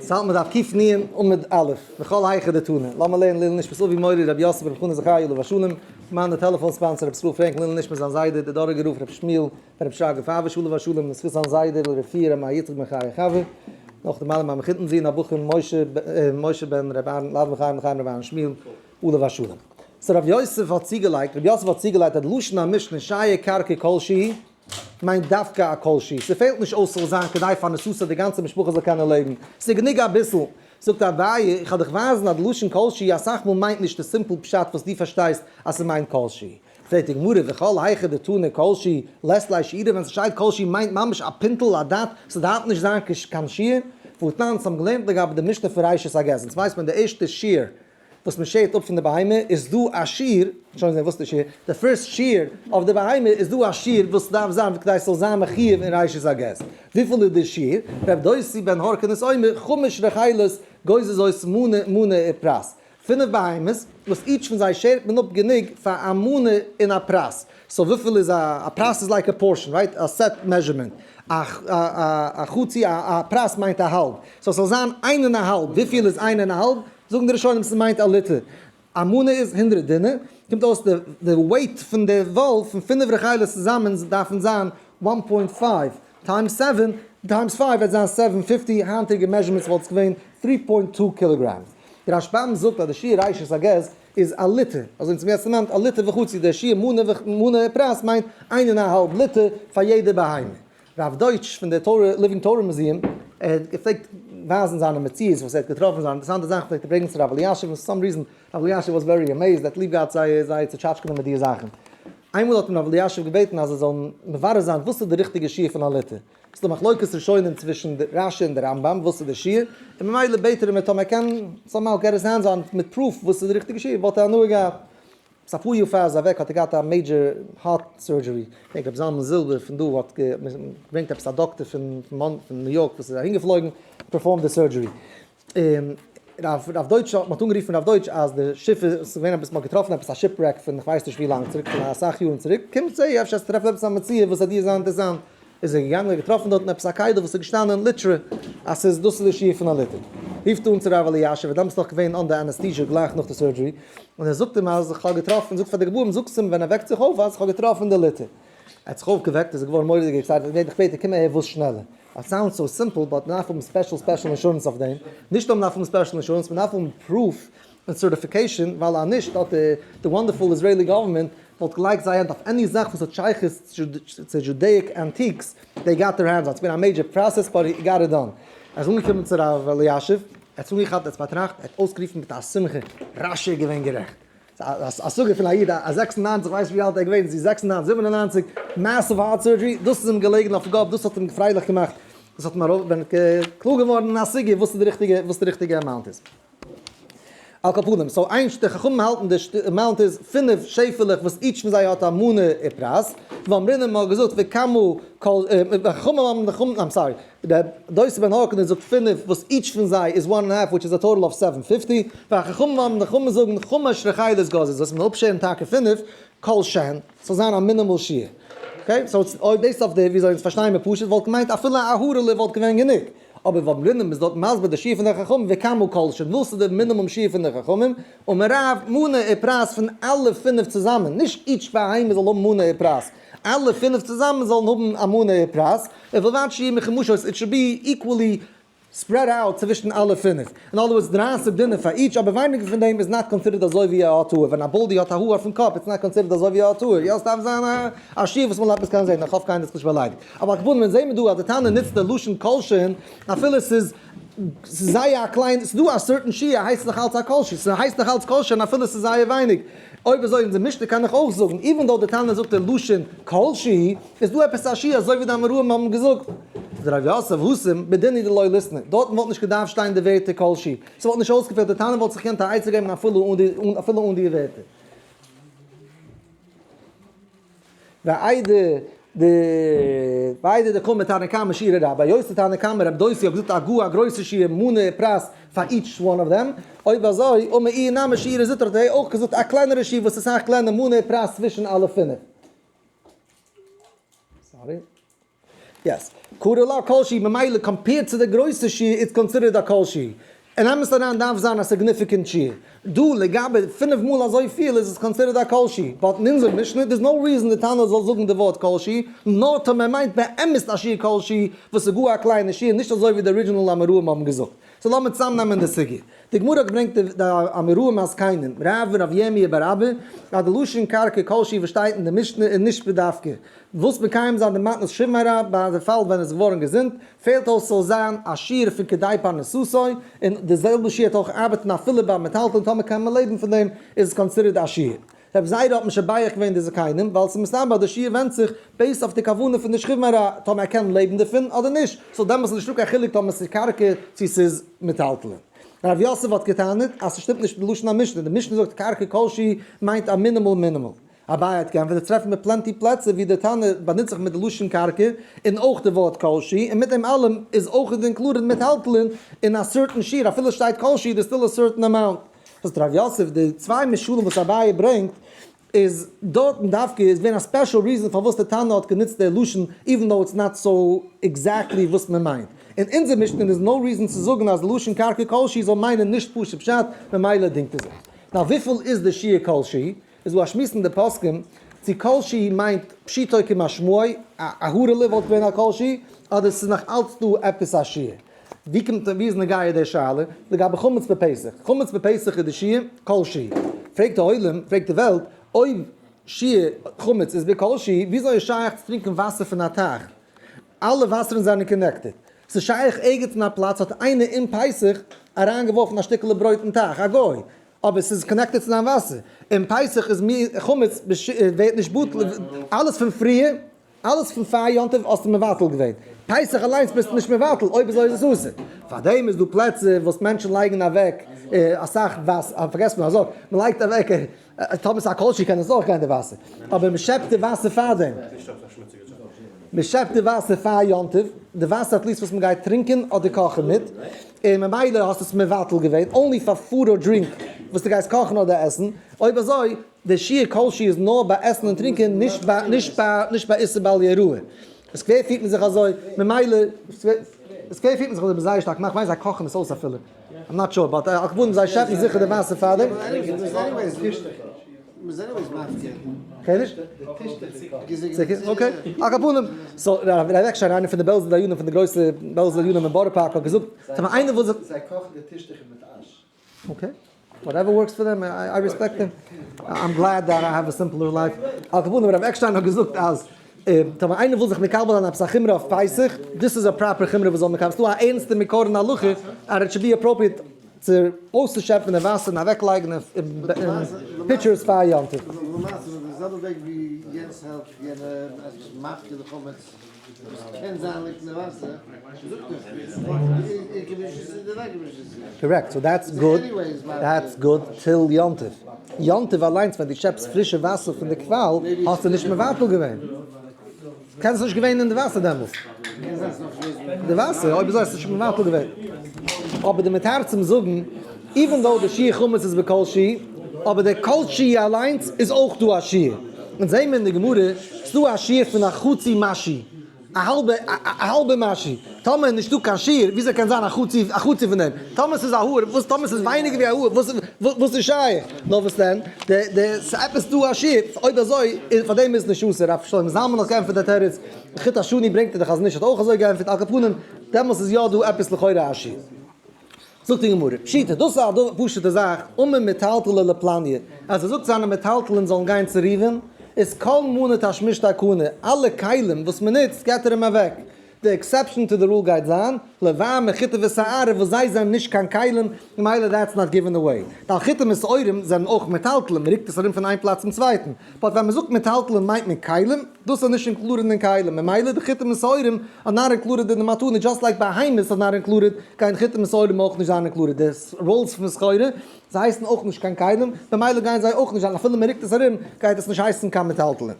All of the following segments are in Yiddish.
ס'האלט מען דף קנ עמוד א', וכל היכא דתנא, לאמיר לערנען לעילוי נשמת אבי מורי רבי יוסף ברב חנא זכרי' עליו השלום, מיין די טעלעפאן sponsor רבי ישראל פרענקל לעילוי נשמת זיין זיידע דער דאראגער רב רבי שמואל בן רבי שרגא פייוויש עליו השלום לזכות זיין זיידע לרפואה רבי מאיר יצחק בן חיה חוה, נאך די מעלה מיין מחותן זון הבחור משה משה בן רבי אהרן לאו לחיים לחיים רבי אהרן שמואל עליו השלום. so רבי יוסף האט צוגעלייגט, רבי יוסף האט צוגעלייגט אז לשון המשנה שייר קרקע כלשהי, מיינט דווקא א כלשהי, ס'פעלט נישט אויס ס'זאל זיין כדי פרנסתו די גאנצע משפחה זאל קענען לעבן, ס'איז גענוג אביסל. זאגט אביי, איך וועל דיך ווייזן אז די לשון כלשהי אסאך מאל מיינט נישט די simple פשט וואס דו פארשטייסט אז ס'מיינט כלשהי. פרעגט די גמרא, וכל היכא דתנא כלשהי לית ליה שיעורא, ווען ס'שטייט כלשהי מיינט ממש א פינטל, א dot, ס'דארף נישט זיין קיין שיעור. והתנן, אונז האבן געלערנט לגבי די משנה פון ראשית הגז, אונז ווייסט מען די ערשטע שיעור וואס מען שערט אפ פון די בהמה איז דא א שיעור, שוין זען וואס די שיעור, די first שיעור אויף די בהמה איז דא א שיעור וואס דארף זיין כדי ס'זאל זיין מחיוב אין ראשית הגז, וויפיל איז די שיעור? ר' דוסי בן הורקנוס אומר, חמש רחלות גוזזות מנה מנה ופרס, פינף בהמות וואס each פון זיי שערט מען אפ גענוג פאר א מנה און א פרס, so וויפיל איז א, א פרס איז like א portion right? א set measurement, א א חצי א פרס מיינט א האלב, so ס'זאל זיין איין און א האלב, וויפיל איז איין און א האלב? זאגן די ראשונים ס'מיינט א ליטער, א מנה איז 100 דינר, קומט אויס די weight פון די וואל פון פינף רחלות צוזאמען דארפן זיין one point five times seven times five וועט זיין seven fifty, היינטיגע measurements וואלט עס געווען three point two kilograms. די רשב"ם זאגט אז די שיעור ראשית הגז איז א ליטער, אזוי אונז האבן יעצט דערמאנט א ליטער וחצי, די שיעור מנה מנה ופרס מיינט איין און א האלב ליטער פאר יעדע בהמה. רב דויטש פון די תורה Living Torah Museum, ער האט געפלעגט ווייזן זיינע מציאות וואס ער האט געטראפן, זיינע אינטערעסאנטע זאכן פלעגט ער ברענגען צו רב אלישיב, און for some reason רב אלישיב was very amazed, ער האט ליב געהאט זייער זייער צו טשאטשקענען מיט די זאכן. איינמאל האט אים רב אלישיב געבעטן אז ער זאל מברר זיין וואס איז די ריכטיגע שיעור פון א ליטער. ס'איז דא מחלוקת ראשונים צווישן די רש"י און די רמב"ם וואס איז די שיעור, און ממילא בעט ער אים טאמער ער קען somehow get his hands on מיט proof וואס איז די ריכטיגע שיעור וואלט ער הנאה געהאט. ס'איז אפאר יאר פאר ער איז אוועק האט ער געהאט א major heart surgery, כ'דענק רבי זלמן זילבער פון דא האט געברענגט עפעס א דאקטער פון פון ניו יארק וואס איז אהין געפלויגן perform די surgery, און רב דויטש האט מ'האט אנגערופן רב דויטש אז די שיף איז ס'איז געווען עפעס מ'האט געטראפן עפעס א shipwreck פון כ'ווייס נישט ווי לאנג צוריק פון אסאך יארן צוריק, קום זעה אפשר וועסטו טרעפן עפעס א מציאה וואס וועט דיר זיין אינטערסאנט. איז ער געגאנגען און געטראפן דארטן עפעס א כלי וואס איז געשטאנען ליטרא אז ס'איז דאס איז די שיעור פון א ליטער. רופט אן צו רב אלישיב, ער דעמאלטס נאך געווען under anesthesia גלייך נאך די surgery, און ער זאגט אים אז כ'האב געטראפן, זאגט פאר די גבאים זאגטס אים ווען ער וועקט זיך אויף אז כ'האב געטראפן די ליטער. ער האט זיך אויפגעוועקט איז ער געווארן מורא'דיג excited, ער בעט דיך קום אהער וואס שנעלער. It sounds so simple but מ'דארף האבן special special insurance אויף דעם, נישט נאר מ'דארף האבן special insurance, מ'דארף האבן proof און certification, ווייל אז נישט האט די wonderful Israeli government וואלט געלייגט זייער הענט אויף any זאך וואס האט שייכות צו Judaic antiques, they got their hands on, ס'געווען א major process but he got it done. ער איז אנגעקומען צו רב אלישיב, ער האט עס אנגעכאפט, ער האט עס באטראכט, ער האט אויסגערופן מיט א שמחה, רש"י איז געווען גערעכט. ס'איז א סוגיא פון א איד א 96, כ'ווייס נישט ווי אלט ער איז געווען, צו 96, 97, massive heart surgery, דאס איז אים געלעגן אויפן קאפ, דאס האט אים פרייליך געמאכט, דאס האט אים ארויף, ווען קלאר געווארן אין א סוגיא וואס איז די ריכטיגע, וואס די ריכטיגע amount איז. על כל פנים, so איין די חכמים האלטן די amount איז פינף שעפעלעך וואס each פון זיי האט א מנה ופרס, ואמרינן מ'האט געזאגט וכמה כל, חכמים האבן די חכמים, I'm sorry, ר' דוסא בן הורקנוס זאגט פינף וואס each פון זיי איז one and half which is א total of seven fifty, והחכמים האבן די חכמים זאגן חמש רחלות גוזזות וואס מ'זאל אפשערן טאקע פינף, כל שהן, ס'זאל זיין א minimal שיעור. Okay, so אויב based אויף די וויאזוי אונז פארשטייען מיר פשוט וואלט געמיינט אפילו א הארעלע וואלט געווען גענוג. אבער ואמרינן איז דארט מסביר די שיעור פון די חכמים וכמה כל שהן וואס איז די מינימום שיעור פון די חכמים, אמר רב מנה ופרס פון אלע פינף צוזאמען, נישט each בהמה זאל האבן מנה ופרס, אלע פינף צוזאמען זאלן האבן א מנה ופרס, ובלבד שיהיו מחומשות it should be equally spread out צווישן אלע פינף, אין other words 30 דינר פאר each, אבער ווייניגער פון דעם איז not considered אזוי ווי א האר, ווען א baldy האט א האר אויפן קאפ it's not considered אזוי ווי א האר, יא עס דארף זיין א שיעור וואס מען עפעס קען זען, איך האף קיינער איז נישט באליידיגט. אבער על כל פנים זעהן מיר דא אז די תנא נוצט די לשון כלשהן אפילו ס'איז זייער א קליין, ס'איז דא א certain שיעור הייסט עס נאך אלץ א כלשהו, ס'הייסט נאך אלץ כלשהן אפילו ס'איז זייער ווייניג. אויב אזוי אונזער משנה קען איך אויך זאגן even though די תנא זאגט די לשון כלשהי, איז דא עפעס א שיעור אזוי ווי די אמוראים האבן געזאגט. זאגט רב יוסף התם בדין הוא דלא ליתני, דארטן וואלט נישט געדארפט שטיין די ווערטער כלשהי, ס'וואלט נישט אויסגעפעלט, די תנא וואלט זיך געקענט א עצה געבן אפילו אן די ווערטער. ואיידי די ואיידי דקאמר תנא קמא שיעורא רבה, היות די תנא קמא רב דוסי האט געזאגט א גאר א גרויסע שיעור מנה פרס פאר each one of them, אויב אזוי אמר איהו נמי שיעורא זוטרא האט ער אויך געזאגט א קלענערע שיעור וואס איז אסאך קלענער מנה פרס צווישן אלע פינף. Sorry. Yes. קרי לה כל שהוא, ממילא compared צו די גרויסע שיעור איז considered א כל שהוא. אין אמת אריין דארף זיין א significant שיעור. דא לגבי פינף מאל אזויפיל איז עס considered א כל שהוא. But אין אונזער משנה there's no reason די תנא זאל זאגן די ווארט כל שהוא, נאר טאמער ער מיינט באמת א שיעור כל שהוא וואס איז גאר א קליינע שיעור נישט אזוי ווי די original אמוראים האבן געזאגט. So לאמיר צוזאמנעמען די סוגיא. די גמרא האט געברענגט די אמוראים הזקנים, רב און רב ירמי' בר אבא, אז די לשון קרקע כל שהוא וואס שטייט אין די משנה איז נישט בדווקא. ווילסט מקיים זיין די מתנת שכיב מרע ביי די פאל ווען עס איז געווארן געזונט, פעלט אויס ס'זאל זיין א שיעור פון כדי פרנסתו, און די זעלבע שיעור האט אויך ארבעטן אפילו ביי מטלטלין טאמער קען מען לעבן פון דעם איז עס considered א שיעור. רב זירא האט משבח געווען די זקנים ווייל ס'איז מסתבר אז די שיעור ווענדט זיך based אויף די כוונה פון די שכיב מרע טאמער ער קען לעבן דערפון אדער נישט, so דעמאלס איז נישטא קיין חילוק טאמער ס'איז קרקע צו ס'איז מטלטלין. רב יוסף האט געטענה'ט אז ס'שטימט נישט מיט לשון המשנה, די משנה זאגט קרקע כלשהי מיינט א minimal minimal. אביי האט געענטפערט, עס טרעפן מיר plenty פלעצער ווי דער תנא באנוצט זיך מיט די לשון קרקע און אויך די ווארט כלשהי, און מיט דעם אלעם איז אויך included מטלטלין אין א certain שיעור, אפילו עס שטייט כלשהי איז still א certain amount. זאגט רב יוסף, די צוויי משלים וואס אביי ברענגט איז דארטן דווקא איז געווען א special reason פארוואס די תנא האט גענוצט די לשון even though it's not so exactly וואס מען מיינט. אין אונזער משנה איז no reason צו זאגן אז לשון קרקע כלשהי זאל מיינען נישט פשוט פשט, ממילא דינגט ער זיך. Now וויפיל איז די שיעור כלשהי? איז דא א שמועס אין די פוסקים צו כלשהי מיינט פשוטו כמשמעו, א הארעלע וואלט געווען א כלשהי, אדער ס'איז נאך אלץ דא עפעס א שיעור. ווי קומט ווי איז נוגע די שאלה? לגבי חמץ בפסח. חמץ בפסח איז די שיעור כלשהי. פרעגט די עולם, פרעגט די וועלט, אויב שיעור חמץ איז בכלשהי, וויאזוי איז שייך צו טרינקען וואסער פון א טייך? אלע וואסערן זענען connected. ס'איז שייך ערגעץ אין א פלאץ האט איינער אום פסח אריינגעווארפן א שטיקעלע ברויט אין טייך, א גוי, אבער ס'איז connected צו זיין וואסער, און פסח איז מיר חמץ ווערט נישט בטל, אלעס פון פריער, אלעס פון פאר יום טוב האסטו מבטל געווען, פסח אליינס ביסטו נישט מבטל, אויב אזוי איז עס אסור. פארדעם איז דא פלעצער וואס מענטשן לייגן אוועק אסאך וואסער, פארגעסט מען א זאך, מ'לייגט אוועק, טאמער ס'איז א כלשהי קען עס אויך גיין די וואסער, אבער מ'שעפט די וואסער פארדעם. מ'שעפט די וואסער פאר יום טוב, די וואסער at least וואס מ'גייט טרינקען אדער קאכן מיט, און ממילא האסטו עס מבטל געווען, only פאר food or drink וואס דו גייסט קאכן אדער עסן, אויב אזוי, די שיעור כלשהי איז נאר ביי עסן און טרינקען, נישט ביי נישט ביי נישט ביי איסור בל יראה. אין סקווער פירט מען זיך אזוי, ממילא, אין סקווער פירט מען זיך אזוי, מ'איז זייער שטארק, כ'מיין זיי קאכן עס אויס אפילו, I'm not sure, but על כל פנים זיי שעפן זיכער די וואסער פארדעם. קען נישט? Okay, על כל פנים, so רב עקשטיין איינער פון די בעלזער דיינים פון די גרויסע בעלזער דיינים אין בארא פארק האט געזאגט, טאמער איינער וויל זיך. זיי קאכן די טישטעכער מיט אש. Okay, whatever works for them, I respect them, I'm glad that I have a simpler life. על כל פנים רב עקשטיין האט געזאגט אז טאמער איינער וויל זיך מקבל זיין עפעס א חומרא אויף פסח, דאס איז א proper חומרא וואס זאל מקבל, ס'דא א ערנסטע מקור אין הלכה אז it should be appropriate צו אויסצושעפן די וואסער און אוועקלייגן אין pitchers פאר יום טוב. למעשה די זעלבע וועג ווי יענס העלפט יענע אז מ'איז מפקיר די חמץ וואס קען זיין ליגט אין די וואסער, זאגט Correct, so that's good, that's good till יום טוב. יום טוב אליינס ווען דו שעפסט פרישע וואסער פון די קוואל האסטו נישט מבטל געווען. קען עס נישט געווען אין די וואסער דעמאלס. די וואסער, אויב אזוי האסטו נישט מבטל געווען. אבער די מתרצים זאגן, even though די שיעור חמץ איז בכל שהיא, אבער די כל שהיא אליינס איז אויך דא א שיעור. אונז זעהן מיר אין די גמרא, ס'דא א שיעור פון א חצי משהו, א האלבע, א האלבע משהו. טאמער איז נישטא קיין שיעור, וויאזוי קען זיין א חצי, א חצי פון דעם? טאמער ס'איז א האר, וואס טאמער ס'איז ווייניגער ווי א האר, וואס וואס איז שייך? נאר וואס דען? די די ס'איז עפעס דא א שיעור, אויב אזוי איז פאר דעם איז נישט אסור. ר' שלמה זלמן האט געענטפערט די תירוץ, חוט השני ברענגט ער די חזון איש האט אויך אזוי געענטפערט, על כל פנים, דעמאלס איז יא דא עפעס לכאורה א שיעור. זאגט די גמרא, פשיטא, דאס איז א פשוט'ע זאך, אמר מטלטלי לפלניא, אז ער זאגט זיינע מטלטלין זאלן גיין צו ראובן, איז כל מנא תשמישתא קנה, אלע כלים וואס מען נוצט געבט ער אים אוועק, די exception to the rule גייט זיין, לוים מחיטה ושערה וואס זיי זענען נישט קיין כלים, ממילא that's not given away. ווייל חיטים ושעורים זענען אויך מטלטלין, מען רוקט עס ארום פון איין פלאץ צום צווייטן, but ווען מען זאגט מטלטלין מיינט מען כלים, דאס איז נישט included אין כלים, ממילא די חיטים ושעורים are not included אין די מתנה, just like בהמות are not included, גייען חיטים ושעורים אויך נישט זיין included, די rolls פון סחורה, זיי הייסן אויך נישט קיין כלים, ממילא גייען זיי אויך נישט זיין, אפילו מען רוקט עס ארום גייט עס נישט הייסן קיין מטלטלין.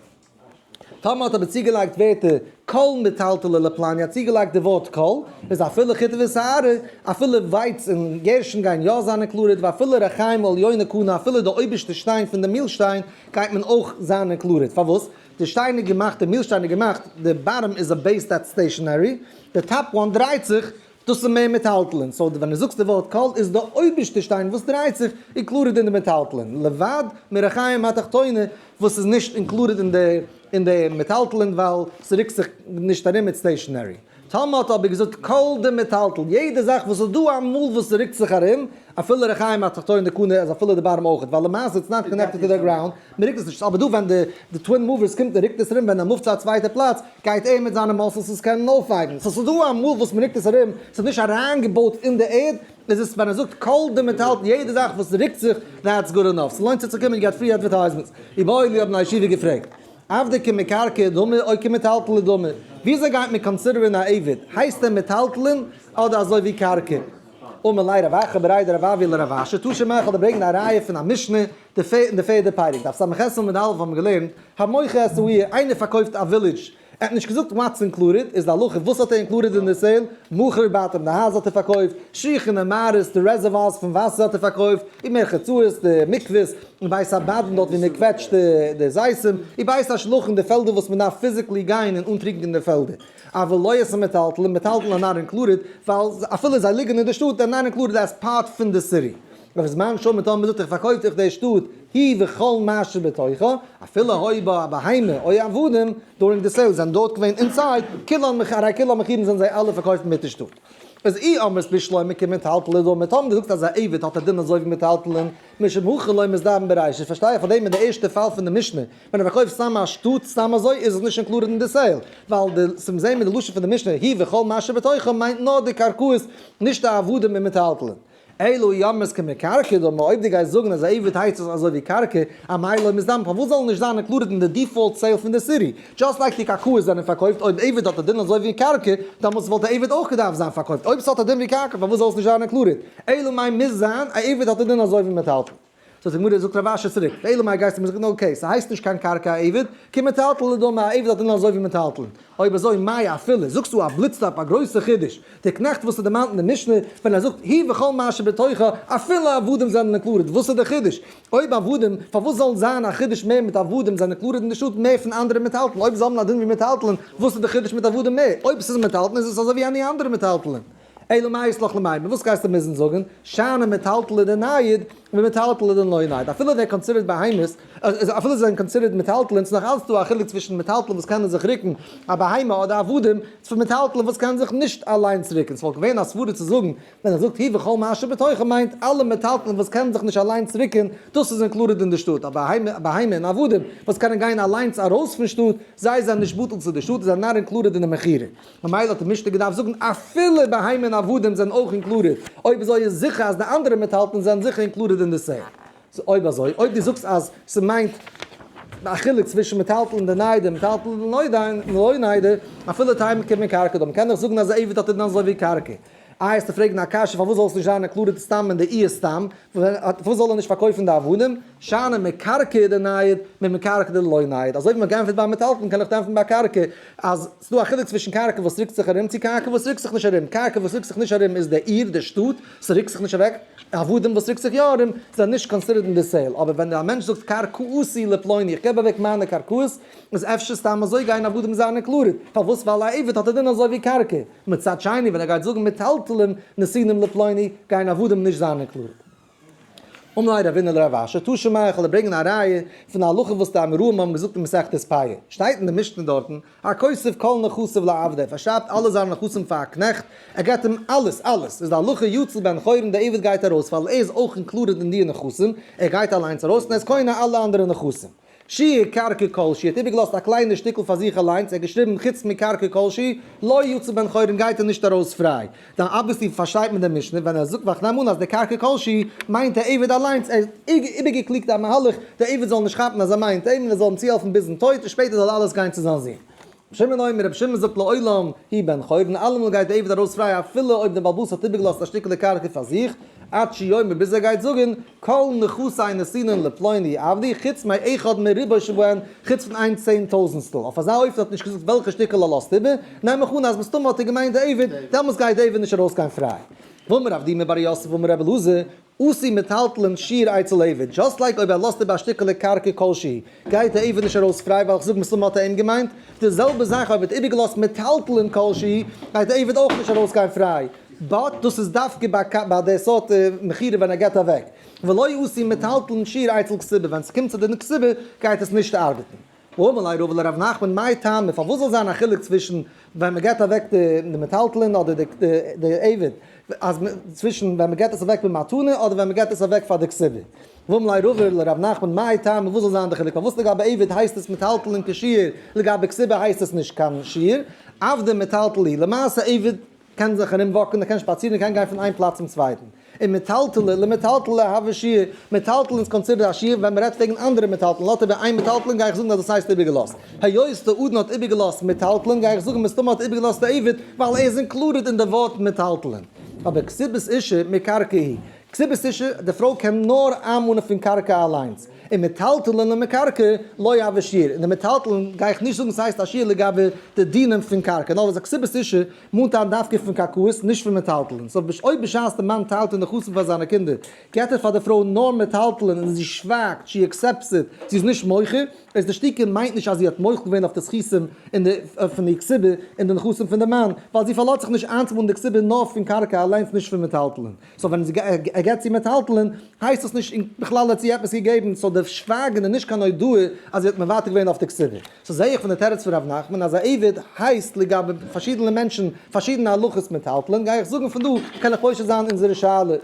טאמער האט אבער צוגעלייגט ווערטער כל מטלטלי לפלוני, האט צוגעלייגט די ווארט כל, איז אפילו חיטה ושערה, אפילו ווייץ און גערשטן גייען יא זיין included, ואפילו ריחיים עליונה קנה, אפילו די אויבערשטע שטיין פון די מילשטיין גייט מען אויך זיין included. פארוואס? די שטיין איז געמאכט, די מילשטיין איז געמאכט, די bottom איז א base that's stationary, די top one דרייט זיך, דאס איז מער מטלטלין, so ווען דו זאגסט די ווארט כל איז די אויבערשטע שטיין וואס דרייט זיך included אין די מטלטלין, לבד מריחיים התחתונה וואס איז נישט included אין די מטלטלין ווייל ס'רוקט זיך נישט ארום מיט stationary. טאמער האט אבער געזאגט כל דמטלטל, יעדע זאך וואס איז דא אמאל וואס ס'רוקט זיך ארום, אפילו ריחיים התחתונה קנה אז אפילו די bottom אויכעט, ווייל למעשה it's not connected to the ground, מ'רוקט עס נישט, אבער דא ווען די twin movers קומט און רוקט עס ארום ווען ער מופט צו א צווייטע פלאץ, גייט ער מיט זיינע muscles עס קענען אויפהייבן, so ס'איז דא אמאל וואס מ'רוקט עס ארום, ס'איז נישט אריינגעבויט אין די ערד, איז עס ווען ער זאגט כל דמטלטל יעדע זאך וואס רוקט זיך, that's good enough, ס'לוינט זיך צו קומען get free advertisements, איבעיא להו האבן א ישיבה געפרעגט, עבדא כמקרקעי דמי או כמטלטלי דמי, וויאזוי גייט מען consider ען א עבד, הייסט ער מטלטלין אדער אזוי ווי קרקע? אמר ליה רב אחא בריה דרב אבהו לרב אשי, תא שמע איך וועל דיר ברענגען א ראיה פון א משנה, די פ אין די פערדע פרק, דף ס"ח עמוד א' האבן מיר געלערנט, המוכר את העיר, איינער פארקויפט א village, ער האט נישט געזאגט what's included, איז די הלכה וואס האט ער included אין די sale, מכר בתים די הייזער האט ער פארקויפט, שיחין און מערות די reservoirs פון וואסער האט ער פארקויפט, ומרחצאות די מקווה'ס, און בית הבדים דארט ווי מען קוועטשט די זיתים, און בית השלחין די פעלדער וואס מען דארף physically גיין און אנטרינקען די פעלדער. אבל לא את המטלטלין, מטלטלין are not included, ווייל אפילו זיי ליגן אין די שטאט, they're not included as part פון די city. ובזמן שאמר טאמער מ'זאגט איך פארקויף דיך די שטאט היא וכל מה שבתוכה, אפילו היו בה א בהמה או עבדים, during the sale זענען דארט געווען inside, כולן הרי כולן מכורין זענען זיי אלע פארקויפט מיט די שטאט. איז אי אמרת בשלמא כמטלטלי דמי, טאמער דו זאגסט אז א עבד האט א דין אזוי ווי מטלטלין, משום הכי לא מזדבן ברישא, פארשטיי איך פאר דעם אין די ערשטע פאל פון די משנה, ווען ער פארקויפט סתם א שטאט סתם אזוי איז עס נישט included אין די sale, ווייל די צום זעהן מיט די לשון פון די משנה היא וכל מה שבתוכה מיינט נאר די קרקעות נישט די עבדים און מטלטלין. אלא אי אמרת כמקרקעי דמי, אויב דו גייסט זאגן אז א עבד הייסט עס אזוי ווי קרקע, אמאי לא מזדמן, פארוואס זאל נישט זיין included אין די default sale פון די city? Just like די קרקעות זענען פארקויפט, אויב עבד האט א דין אזוי ווי קרקע, דאמאלס וואלט א עבד אויך געדארפט זיין פארקויפט, אויב ס'האט א דין ווי קרקע פארוואס זאל עס נישט זיין included? אלא מאי מוז זיין, א עבד האט א דין אזוי ווי מטלטל. זאגט די גמרא, זאגט רב אשי צוריק, אלא מאי גייסטו מיר זאגן okay, ס'הייסט נישט קיין קרקע א עבד, כמטלטלי דמי, א עבד האט א דין אזוי ווי מטלטלין. אויב אזוי מאי אפילו, זאגסטו א בליצט אפ א גרויסע חידוש, דער קנעכט וואס איז דערמאנט אין די משנה, ווען ער זאגט היא וכל מה שבתוכה, אפילו עבדים זענען included, וואס איז דער חידוש? אויב עבדים, פארוואס זאל זיין א חידוש מער מיט עבדים זענען included אין די שטאט מער פון אנדערע מטלטלין, אויב זיי האבן א דין ווי מטלטלין, וואס איז דער חידוש מיט עבדים מער? אויב עס איז מטלטלין איז עס אזוי ווי any אנדערע מטלטלין. אלא מאי אית לך למימר, וואס גייסטו מוזן זאגן? שאני מטלטלי דנייד ומטלטלי דלא נייד, אפילו they're considered בהמות, אפילו זיי זענען considered מטלטלין, ס'איז נאך אלץ דא א חילוק צווישן מטלטלין וואס קענען זיך רוקן, א בהמה אדער עבדים, צו מטלטלין וואס קענען זיך נישט אליינס רוקן. ס'וואלט געווען א סברא צו זאגן, ווען ער זאגט היא וכל מה שבתוכה מיינט אלע מטלטלין וואס קענען זיך נישט אליינס רוקן, דאס איז included אין די שטאט, אבער בהמה און עבדים וואס קענען גיין אליינס ארויס פון שטאט, זיי זענען נישט בטל צו די שטאט, זיי זענען not included אין די מכירה. ממילא האט די משנה געדארפט זאגן אפילו בהמה און עבדים זענען אויך included, אויב אזוי איז זיכער אז די אנדערע מטלטלין זענען זיכער included אין די sale. So אויב אזוי, אויב דו זאגסט אז ס'מיינט א חילוק צווישן מטלטלין דניידי און מטלטלין דלא ניידי, אפילו תימא כמקרקעי דמי, קען איך זאגן אז א עבד האט א דין אזוי ווי קרקע. איי וועסטו פרעגן א קשיא פארוואס זאל עס נישט זיין included סתם אין די עיר סתם, פארוואס זאל ער נישט פארקויפן די עבדים, שאני מקרקעי דנייד ממקרקעי דלא נייד, אזוי ווי מ'האט געענטפערט ביי מטלטלין קען איך ענטפערן ביי קרקע, אז ס'דא א חילוק צווישן קרקע וואס רוקט זיך ארום צו קרקע וואס רוקט זיך נישט ארום, קרקע וואס רוקט זיך נישט ארום איז די עיר, די שטאט, ס'רוקט זיך נישט אוועק, עבדים וואס רוקט זיך יא ארום זענען נישט considered אין די sale, אבער ווען א מענטש זאגט קרקעותי לפלוני איך געב אוועק מיינע קרקעות, איז אפשר סתם אזוי גייען עבדים זיין included, פארוואס ווייל א עבד האט א דין אזוי ווי קרקע, מצד שני ווען ער גייט זאגן מטלטלים נתונים לפלוני גייען עבדים נישט זיין included. אמר ליה רבינא לרב אשי, תא שמע איך וועל דיר ברענגען א ראיה פון א הלכה וואס די אמוראים האבן געזאגט אין מסכת פאה, שטייט אין די משנה דארטן, הכותב כל נכסיו לעבדו, ער פארשרייבט אלע זיינע נכסים פאר א קנעכט, ער געבט אים אלעס, אלעס, איז די הלכה יצא בן חורין די עבד גייט ארויס ווייל ער איז אויך included אין די נכסים, ער גייט אליינס ארויס און ער איז קונה אלע אנדערע נכסים. שייר קרקע כלשהי, ער האט איבערגעלאזט א קליינע שטיקל פאר זיך אליינס, ער האט געשריבן חוץ מקרקע כלשהי, לא יצא בן חורין גייט ער נישט ארויס פריי. דאן obviously פארשטייט מען די משנה ווען ער זאגט ואך נעם אן אז די קרקע כלשהי מיינט דער עבד אליינס, ער האט איבערגעקליגט א מהלך דער עבד זאל נישט כאפן אז ער מיינט אים און ער זאל אים צוהעלפן ביזן טויט און שפעטער זאל אלעס גיין צו זיין זון. רבי שמעון אומר, רבי שמעון זאגט לעולם הוא בן חורין, אלעמאל גייט דער עבד ארויס פריי אפילו אויב דער בעל הבית האט איבערגעלאזט א שטיקעלע קרקע פאר זיך, עד שיאמר ביז ער גייט זאגן, כל נכסי נתונין לפלוני עבדי, חוץ מאחד מריבוא שבהן, חוץ פון איין צען טויזענטסטל. אויף אזא אופן האט ער נישט געזאגט וועלכע שטיקל ער לאזט איבער, נעם איך אן אז מסתמא האט ער געמיינט די עבד, דעמאלס גייט די עבד נישט ארויסגיין פריי. ואמר רב דימי בר יוסף אמר רבי אלעזר, אסור מטלטלין שיור אצל עבד, just like אויב ער לאזט איבער א שטיקעלע קרקע כלשהי, גייט די עבד נישט ארויס פריי ווייל איך זאג מסתמא האט ער אים געמיינט, די זעלבע זאך אויב ער האט איבערגעלאזט מטלטלין כלשהי, גייט די עבד אויך נישט ארויסגיין פריי, but דאס איז דווקא ביי די סארט מכירה ווען ער געבט אוועק. ולא אתי מטלטלין שיור אצל כתובה, ווען ס'קומט צו די כתובה גייט עס נישט ארבעטן. ואמר ליה רבא לרב נחמן מאי טעמא, פארוואס זאל זיין א חילוק צווישן ווען מען געבט אוועק די מטלטלין אדער די עבד, אז צווישן ווען מען געבט עס אוועק במתנה אדער ווען מען געבט עס אוועק פאר די כתובה. ואמר ליה רבא לרב נחמן מאי טעמא, וואס זאל זיין די חילוק, פארוואס לגבי עבד הייסט עס מטלטלין כשיעור, לגבי כתובה הייסט עס נישט קיין שיעור, עבדא מטלטל להו, למעשה עבד קען זיך ארום walk ן, ער קען שפאצירן, ער קען גיין פון איין פלאץ צום צווייטן. און מטלטלי למטלטלי הוי שיור, מטלטלין איז considered א שיור ווען מ'רעדט וועגן אנדערע מטלטלין, לאזט איבער איין מטלטלין גיי איך זאגן אז דאס הייסט איבערגעלאזט. היות די אדון האט איבערגעלאזט מטלטלין גיי איך זאגן מסתמא האט איבערגעלאזט די עבד ווייל ער איז included אין די ווארט מטלטלין. אבער כתובת אשה מקרקע היא. כתובת אשה, די פרוי קען נאר איינמאנען פון קרקע אליינס. און מטלטלין למקרקע לא הוי שיור, און די מטלטלין גיי איך נישט זאגן ס'הייסט א שיור לגבי די דינים פון קרקע, נאר וואס א כתובת אשה מאנט איין דווקא פון קרקעות נישט פון מטלטלין, so אויב בשעת די מאן טיילט אין נכסים פאר זיינע קינדער געט ער פאר די פרוי נאר מטלטלין און זי שווייגט, she accepts it, זי איז נישט מוחה, איז די שתיקה מיינט נישט אז זי האט מוחל געווען אויף די זכותים אין די פון די כתובה און די נכסים פון די מאן, ווייל זי פארלאזט זיך נישט איינצומאנען די כתובה נאר פון קרקע אליינס נישט פון מטלטלין. so ווען ער געבט צו מטלטלין הייסט עס נישט בכלל האט זי עפעס געגעבן, so די שווייגן איז נישט קיין הודאה אז זי האט מוותר געווען אויף די כתובה. so זעה איך פון די תירוץ פון ר' נחמן אז א עבד הייסט לגבי פארשידענע מענטשן פארשידענע הלכות מטלטלין, גיי איך זאגן פון דא קען איך פושט זיין אונזערע שאלה.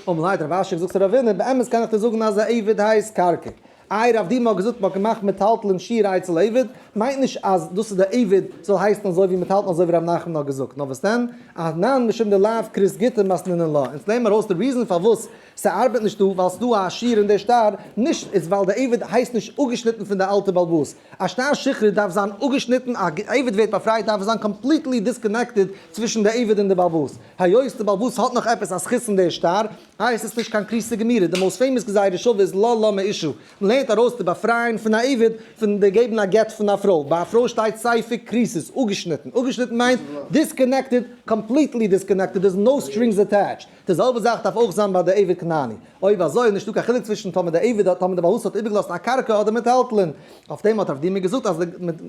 אמר ליה רב אשי זאגט צו רבינא באמת קען איך דיר זאגן אז א עבד הייסט קרקע, איי רב דימי האט געזאגט מ'האט געמאכט מטלטלין שיור אצל עבד, מיינט נישט אז דאס איז די עבד זאל הייסן אזוי ווי מטלטלין אזוי ווי ר' נחמן האט געזאגט, נאר וואס דען, אנן משום דלאו כרות גיטא מתנינן לה, אונז נעמען ארויס די reason פארוואס ס'ארבעט נישט דא, ווייל ס'דא א שיור אין די שטר, נישט איז ווייל די עבד הייסט נישט אפגעשניטן פון די אלטע בעל הבית, א שטר שחרור דארף זיין אפגעשניטן, א עבד ווערט באפרייט דארף עס זיין completely disconnected צווישן די עבד און די בעל הבית, היות די בעל הבית האט נאך עפעס א זכות אין די שטר, הייסט עס נישט קיין כריתא גמורה, די most famous גזירה שווה איז לה לה מאשה, מען לערנט ארויס די באפרייען פון א עבד פון די געבן א גט פון א פרוי, ביי א פרוי שטייט ספק כריתות, אפגעשניטן, אפגעשניטן מיינט disconnected, completely disconnected, there's no strings attached, די זעלבע זאך דארף אויך זיין ביי די עבד כנעני, אויב אזוי איז נישטא קיין חילוק צווישן טאמער די עבד האט טאמער די בעל הבית האט איבערגעלאזט א קרקע אדער מטלטלין, אויף דעם האט רב דימי געזאגט אז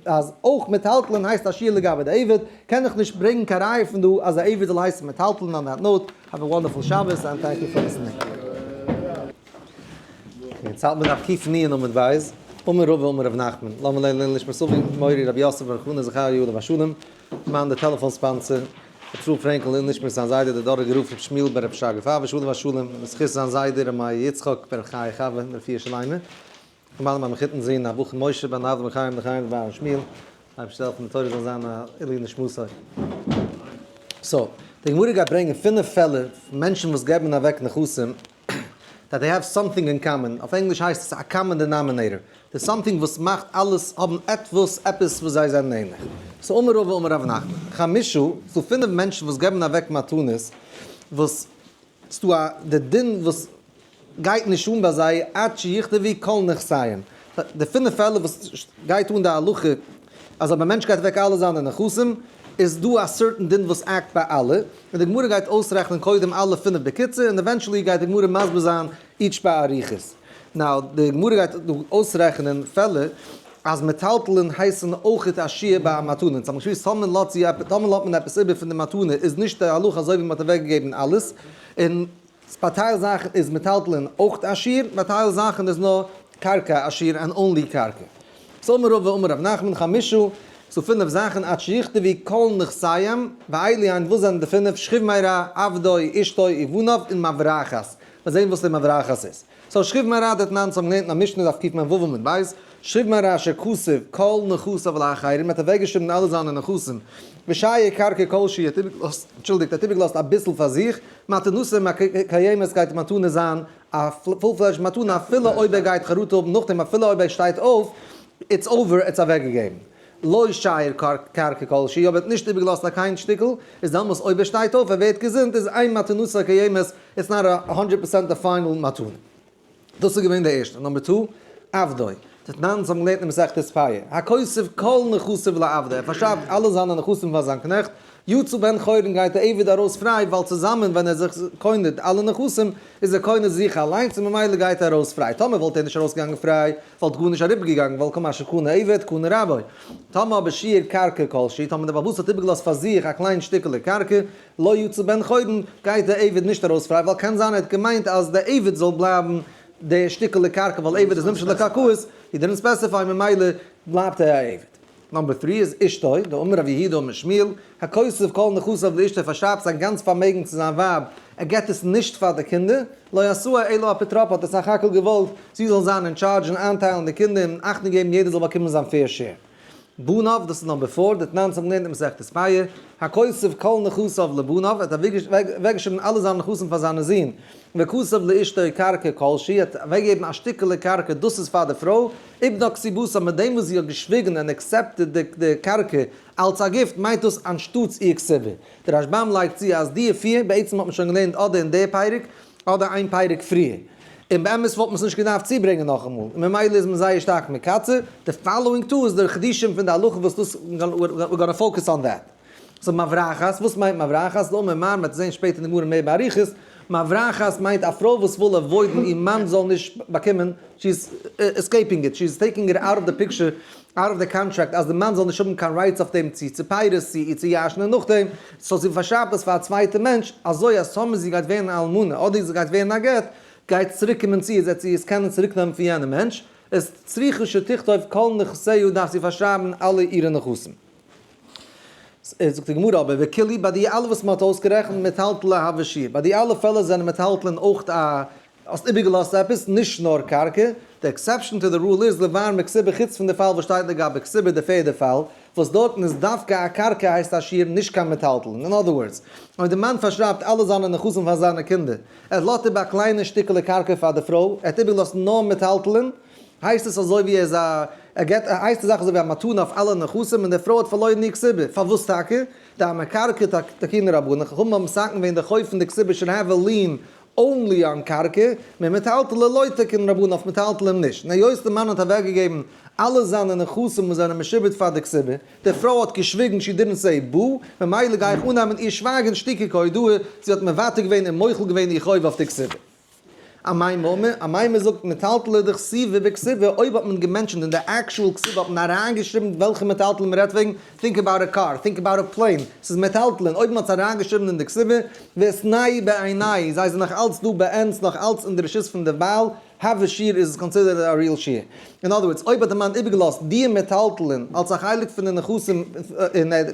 אז אויך מטלטלין הייסט א שיור לגבי די עבד, קען איך נישט ברענגן קיין ראיה פון דא אז א עבד זאל הייסן מטלטלין on that note. Have a wonderful Shabbos and thank you for listening. יעצט האלט מען דף קוף נון עמוד בית, אמר רבא אמר רב נחמן, לאמיר לערנען לעילוי נשמת אבי מורי רבי יוסף ברוך חנא זכריה עליו השלום, מאן די טעלעפאן sponsor, רבי ישראל פרענקל לעילוי נשמת זיין זיידע דער דאראגער רב רבי שמואל בן רבי שרגא פייוויש עליו השלום, לזכות זיין זיידע רבי מאיר יצחק בן רבי חיה חוה לרפואה שלימה, כמובן מיין מחותן זון הבחור משה בן אברהם חיים לחיים לבעל שמואל, אייבערשטער העלפן די תורה זאל זיין א עילוי נשמתו. so, די גמרא גייט ברענגען פינף פעלער פון מענטשן וואס געבן אוועק נכסים, that they have something in common, אויף ענגליש הייסט עס א common denominator, די something וואס מאכט אלעס האבן עטוואס, עפעס וואס זיי זענען ענליך. so אמר רבא אמר רב נחמן, חמשה, ס'דא פינף מענטשן וואס געבן אוועק מתנות, וואס ס'דא א די דין וואס גייט נישט אן ביי זיי עד שיכתבו כל נכסיהם. די פינף פעלער וואס גייט אן די הלכה אז אויב א מענטש גייט אוועק אלע זיינע נכסים איז דא א certain דין וואס act ביי אלע, און די גמרא גייט אויסרעכענען קודם אלע פינף בקיצור און eventually גייט די גמרא מסביר זיין each באריכות. now די גמרא גייט דא אויסרעכענען פעלער אז מטלטלין הייסן אויכעט א שיור ביי א מתנה, אונז האבן געשמועסט טאמער לאזט זי עפעס טאמער לאזט מען עפעס איבער פון די מתנה איז נישט די הלכה אזוי ווי מען האט אוועק געגעבן אלעס, און ביי טייל זאכן איז מטלטלין אויכט א שיור, ביי טייל זאכן איז נאר קרקע א שיור and only קרקע. so אמר רבא אמר רב נחמן חמשה, ס'דא פינף זאכן עד שיכתבו כל נכסיהם, ואלו הן וואס זענען די פינף, שכיב מרע, עבדו, אשתו, ובניו, און מברחת. מיר זעהן וואס די מברחת איז. so שכיב מרע דתנן אונז האבן געלערנט אין א משנה דף קמ"ו עמוד ב', שכיב מרע אשר כתב כל נכסיו לאחרים, ער האט אוועקגעשריבן אלע זיינע נכסים, ושייר קרקע כלשהי, ער האט איבערגעלאזט, אנטשולדיגט, ער האט איבערגעלאזט אביסל פאר זיך, מתנתו מקיימת גייט די מתנה זיין א full-fledged מתנה אפילו אויב ער גייט חרטה האבן נאכדעם אפילו אויב ער שטייט אויף, it's over, ער האט עס אוועקגעגעבן. לא שייר קרקע כל שהיא, אויב ער האט נישט איבערגעלאזט א קיין שטיקל, איז דעמאלס אויב ער שטייט אויף ער ווערט געזונט איז אין מתנתו קיימת, it's not a hundred percent א final מתנה. דאס איז געווען די ערשטע. number two, עבדו. דתנן, אונז האבן געלערנט אין מסכת פאה, הכותב כל נכסיו לעבדו, ער פארשרייבט אלע זיינע נכסים פאר זיין קנעכט, יצא בן חורין גייט די עבד ארויס פריי, ווייל צוזאמען ווען ער זיך קונה אלע נכסים, איז ער קונה זיך אליינס און ממילא גייט ער ארויס פריי. טאמער וואלט ער נישט ארויסגעגאנגען פריי, וואלט גארנישט אריבערגעגאנגען, ווייל כל מה שקנה עבד קנה רבו. טאמער אבער שייר קרקע כלשהי, טאמער דער בעל הבית האט איבערגעלאזט פאר זיך א קליין שטיקעלע קרקע, לא יצא בן חורין, גייט דער עבד נישט ארויס פריי, ווייל קען זיין ער האט געמיינט אז דער עבד זאל בלייבן די שטיקעלע קרקע, ווייל עבד איז נמשל לקרקעות, he didn't specify, ממילא בלייבט ער א עבד. number three איז אשתו, דאמר רב יהודה אמר שמואל, הכותב כל נכסיו לאשתו פארשרייבט זיין גאנץ פארמעגן צו זיין ווייב, ער געבט עס נישט פאר די קינדער, לא עשאה אלא אפוטרופא האט ער סך הכל געוואלט זי זאל זיין אין טשארדזש און איינטיילן די קינדער און אכטונג געבן יעדער זאל באקומען זיין fair share. בניו, דאס איז number four, דתנן אונז האבן געלערנט אין מסכת פאה, הכותב כל נכסיו לבניו, ער האט אוועקגעשריבן אלע זיינע נכסים פאר זיינע זין, וכתב לאשתו קרקע כלשהי, ער האט אוועקגעגעבן א שטיקעלע קרקע, דאס איז פאר די פרוי, איבדה כתובתה, מיט דעם וואס זי האט געשוויגן און accepted די קרקע אלץ א gift, מיינט דאס אנשטאטס איר כתובה. דער רשב"ם לייגט צו אז די פיר בעצם האט מען שוין געלערנט אדער אין די פרק, אדער איין פרק פריער. און באמת וואלט מען עס נישט געדארפט צוברענגען נאכאמאל, און ממילא איז מען זייער שטארק מקצר. די following two איז די חידושים פון די הלכה וואס דאס, we're gonna focus on that. so מברחת, וואס מיינט מברחת? לאמיר מר מ'וועט זען שפעטער אין די גמרא מער באריכות. מברחת מיינט א פרוי וואס וויל avoid ן איר מאן זאל נישט באקומען, she is escaping it, she is taking it out of the picture, out of the contract, אז די מאן זאל נישט האבן קיין rights אויף דעם צו צו פירות צו איר צו ירש'נען נאכדעם, so זי פארשרייבט עס פאר א צווייטע מענטש, אזוי אז טאמער זי גייט ווערן א אלמנה אדער זי גייט ווערן א גט, גייט צוריק קומען צו איר, זי זי עס קענען צוריק נעמען פון יענעם מענטש, איז צריכה שתכתוב כל נכסיה דארף זי פארשרייבן אלע אירע נכסים. זאגט די גמרא אבער וכולהו ביי די אלע וואס מען האט אויסגערעכנט מטלטלי הוו שיור, ביי די אלע פעלער זענען מטלטלין אויך א האסט איבערגעלאזט עפעס, נישט נאר קרקע, די exception to the rule איז לבר מכתובה חוץ פון די פאל וואס שטייט לגבי כתובה די פערדע פאל, וואס דארטן איז דווקא א קרקע הייסט א שיור נישט קיין מטלטלין, in other words, אויב די מאן פארשרייבט אלע זיינע נכסים פאר זיינע קינדער, ער לאזט איבער א קליינע שטיקעלע קרקע פאר די פרוי, ער האט איבערגעלאזט נאר מטלטלין, הייסט עס אזוי ווי ער איז א, ער געבט, הייסט די זאך אזוי ווי א מתנה אויף אלע נכסים און די פרוי האט פארלוירן איר כתובה, פארוואס טאקע? דאמקרקע תקינו רבנן, חכמים האבן מתקן געווען די חוב פון די כתובה should have a lien only on קרקע, ממטלטלי לא תקינו רבנן אויף מטלטלים נישט, און היות די מאן האט אוועקגעגעבן אלע זיינע נכסים וואס זענען משועבד פאר די כתובה, די פרוי האט געשוויגן she didn't say boo, ממילא גיי איך אננעמען איר שווייגן שתיקה כהודאה, זי האט מוותר געווען און מוחל געווען איר חוב אויף די כתובה. אמימר, אמימר זאגט מטלטלי דכתיבי בכתובה, אויב האט מען גע mention ט אין די actual כתובה האט מען אריינגעשריבן וועלכע מטלטלין מען רעדט וועגן, think about a car, think about a plane, ס'איז מטלטלין, אויב מען האט עס אריינגעשריבן אין די כתובה, ואתנהו בעינייהו, זיי זענען נאך אלץ דא ביי אונז, נאך אלץ אין די רשות פון די בעל, הוה שיור איז עס considered א real שיור. in other words, אויב האט די מאן איבערגעלאזט די מטלטלין אלס א חלק פון די נכסים און ער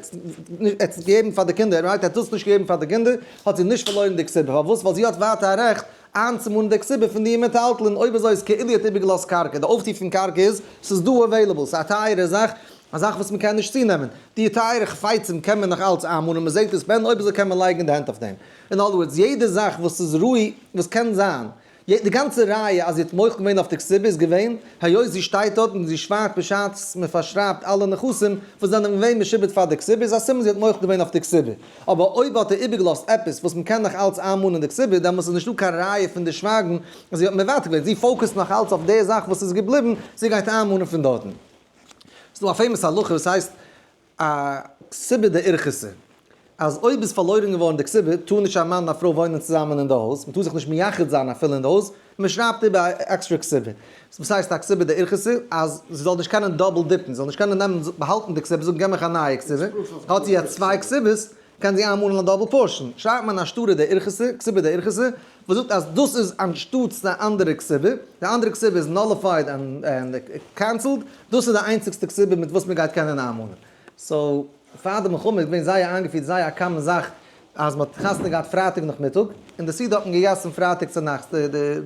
האט עס געגעבן פאר די קינדער, right, ער האט דאס נישט געגעבן פאר די קינדער, האט זי נישט פארלוירן די כתובה. פארוואס? ווייל זי האט ווייטער א רעכט איינצומאנען די כתובה פון די מטלטלין. אויב אזוי איז כאילו האט איבערגעלאזט קרקע. די אויפטו פון קרקע איז, ס'איז דא available, ס'איז א טייערע זאך, א זאך וואס מ'קען נישט צונעמען. די טייערע חפצים קען מען נאך אלץ איינמאנען, מ'זעט עס בען, אויב אזוי קען מען לייגן די הענט אויף דעם. in other words, יעדע זאך וואס איז ראוי, וואס קען זיין, די גאנצע ראיה אז זי האט מוחל געווען אויף די כתובה איז געווען, היות זי שטייט דארט און זי שווייגט בשעת מען פארשרייבט אלע נכסים וואס זענען געווען משועבד פאר די כתובה איז א סימן זי האט מוחל געווען אויף די כתובה. אבער אויב האט ער איבערגעלאזט עפעס וואס מען קען נאך אלץ איינמאנען די כתובה דעמאלס איז נישטא קיין ראיה פון די שווייגן אז זי האט מוותר געווען, זי focus ט נאך אלץ אויף די זאך וואס איז געבליבן, זי גייט איינמאנען פון דארטן. ס'איז דא א famous הלכה וואס הייסט א כתובה דאורחתא, אז אויב איז פארלוירן געווארן די כתובה, טאר נישט א מאן און א פרוי וואוינען צוזאמען אין די הויז, מען טאר זיך נישט מייחד זיין אפילו אין די הויז, מען שרייבט איבער א עקסטרע כתובה. וואס הייסט א כתובה דאורחתא? אז זי זאל נישט קענען double dip ן, זי זאל נישט קענען נעמען באהאלטן די כתובה, זאגן געב מיך א נייע כתובה, האט זי יעצט צוויי כתובות, קען זי איינמאנען א double portion. שרייבט מען א שטרא דאורחתא, כתובה דאורחתא, וואס זאגט אז דאס איז אנשטאטס די אנדערע כתובה, די אנדערע כתובה איז nullified and cancelled, דאס איז די איינציגסטע כתובה מיט וואס מען גייט קענען איינמאנען. so, פאר די מלחמה איז געווען זייער איינגעפירט זייער א common זאך אז מען האט חתונה געהאט פרייטאג נאכמיטאג, און די סעודה האט מען געגעסן פרייטאג צונאכטס,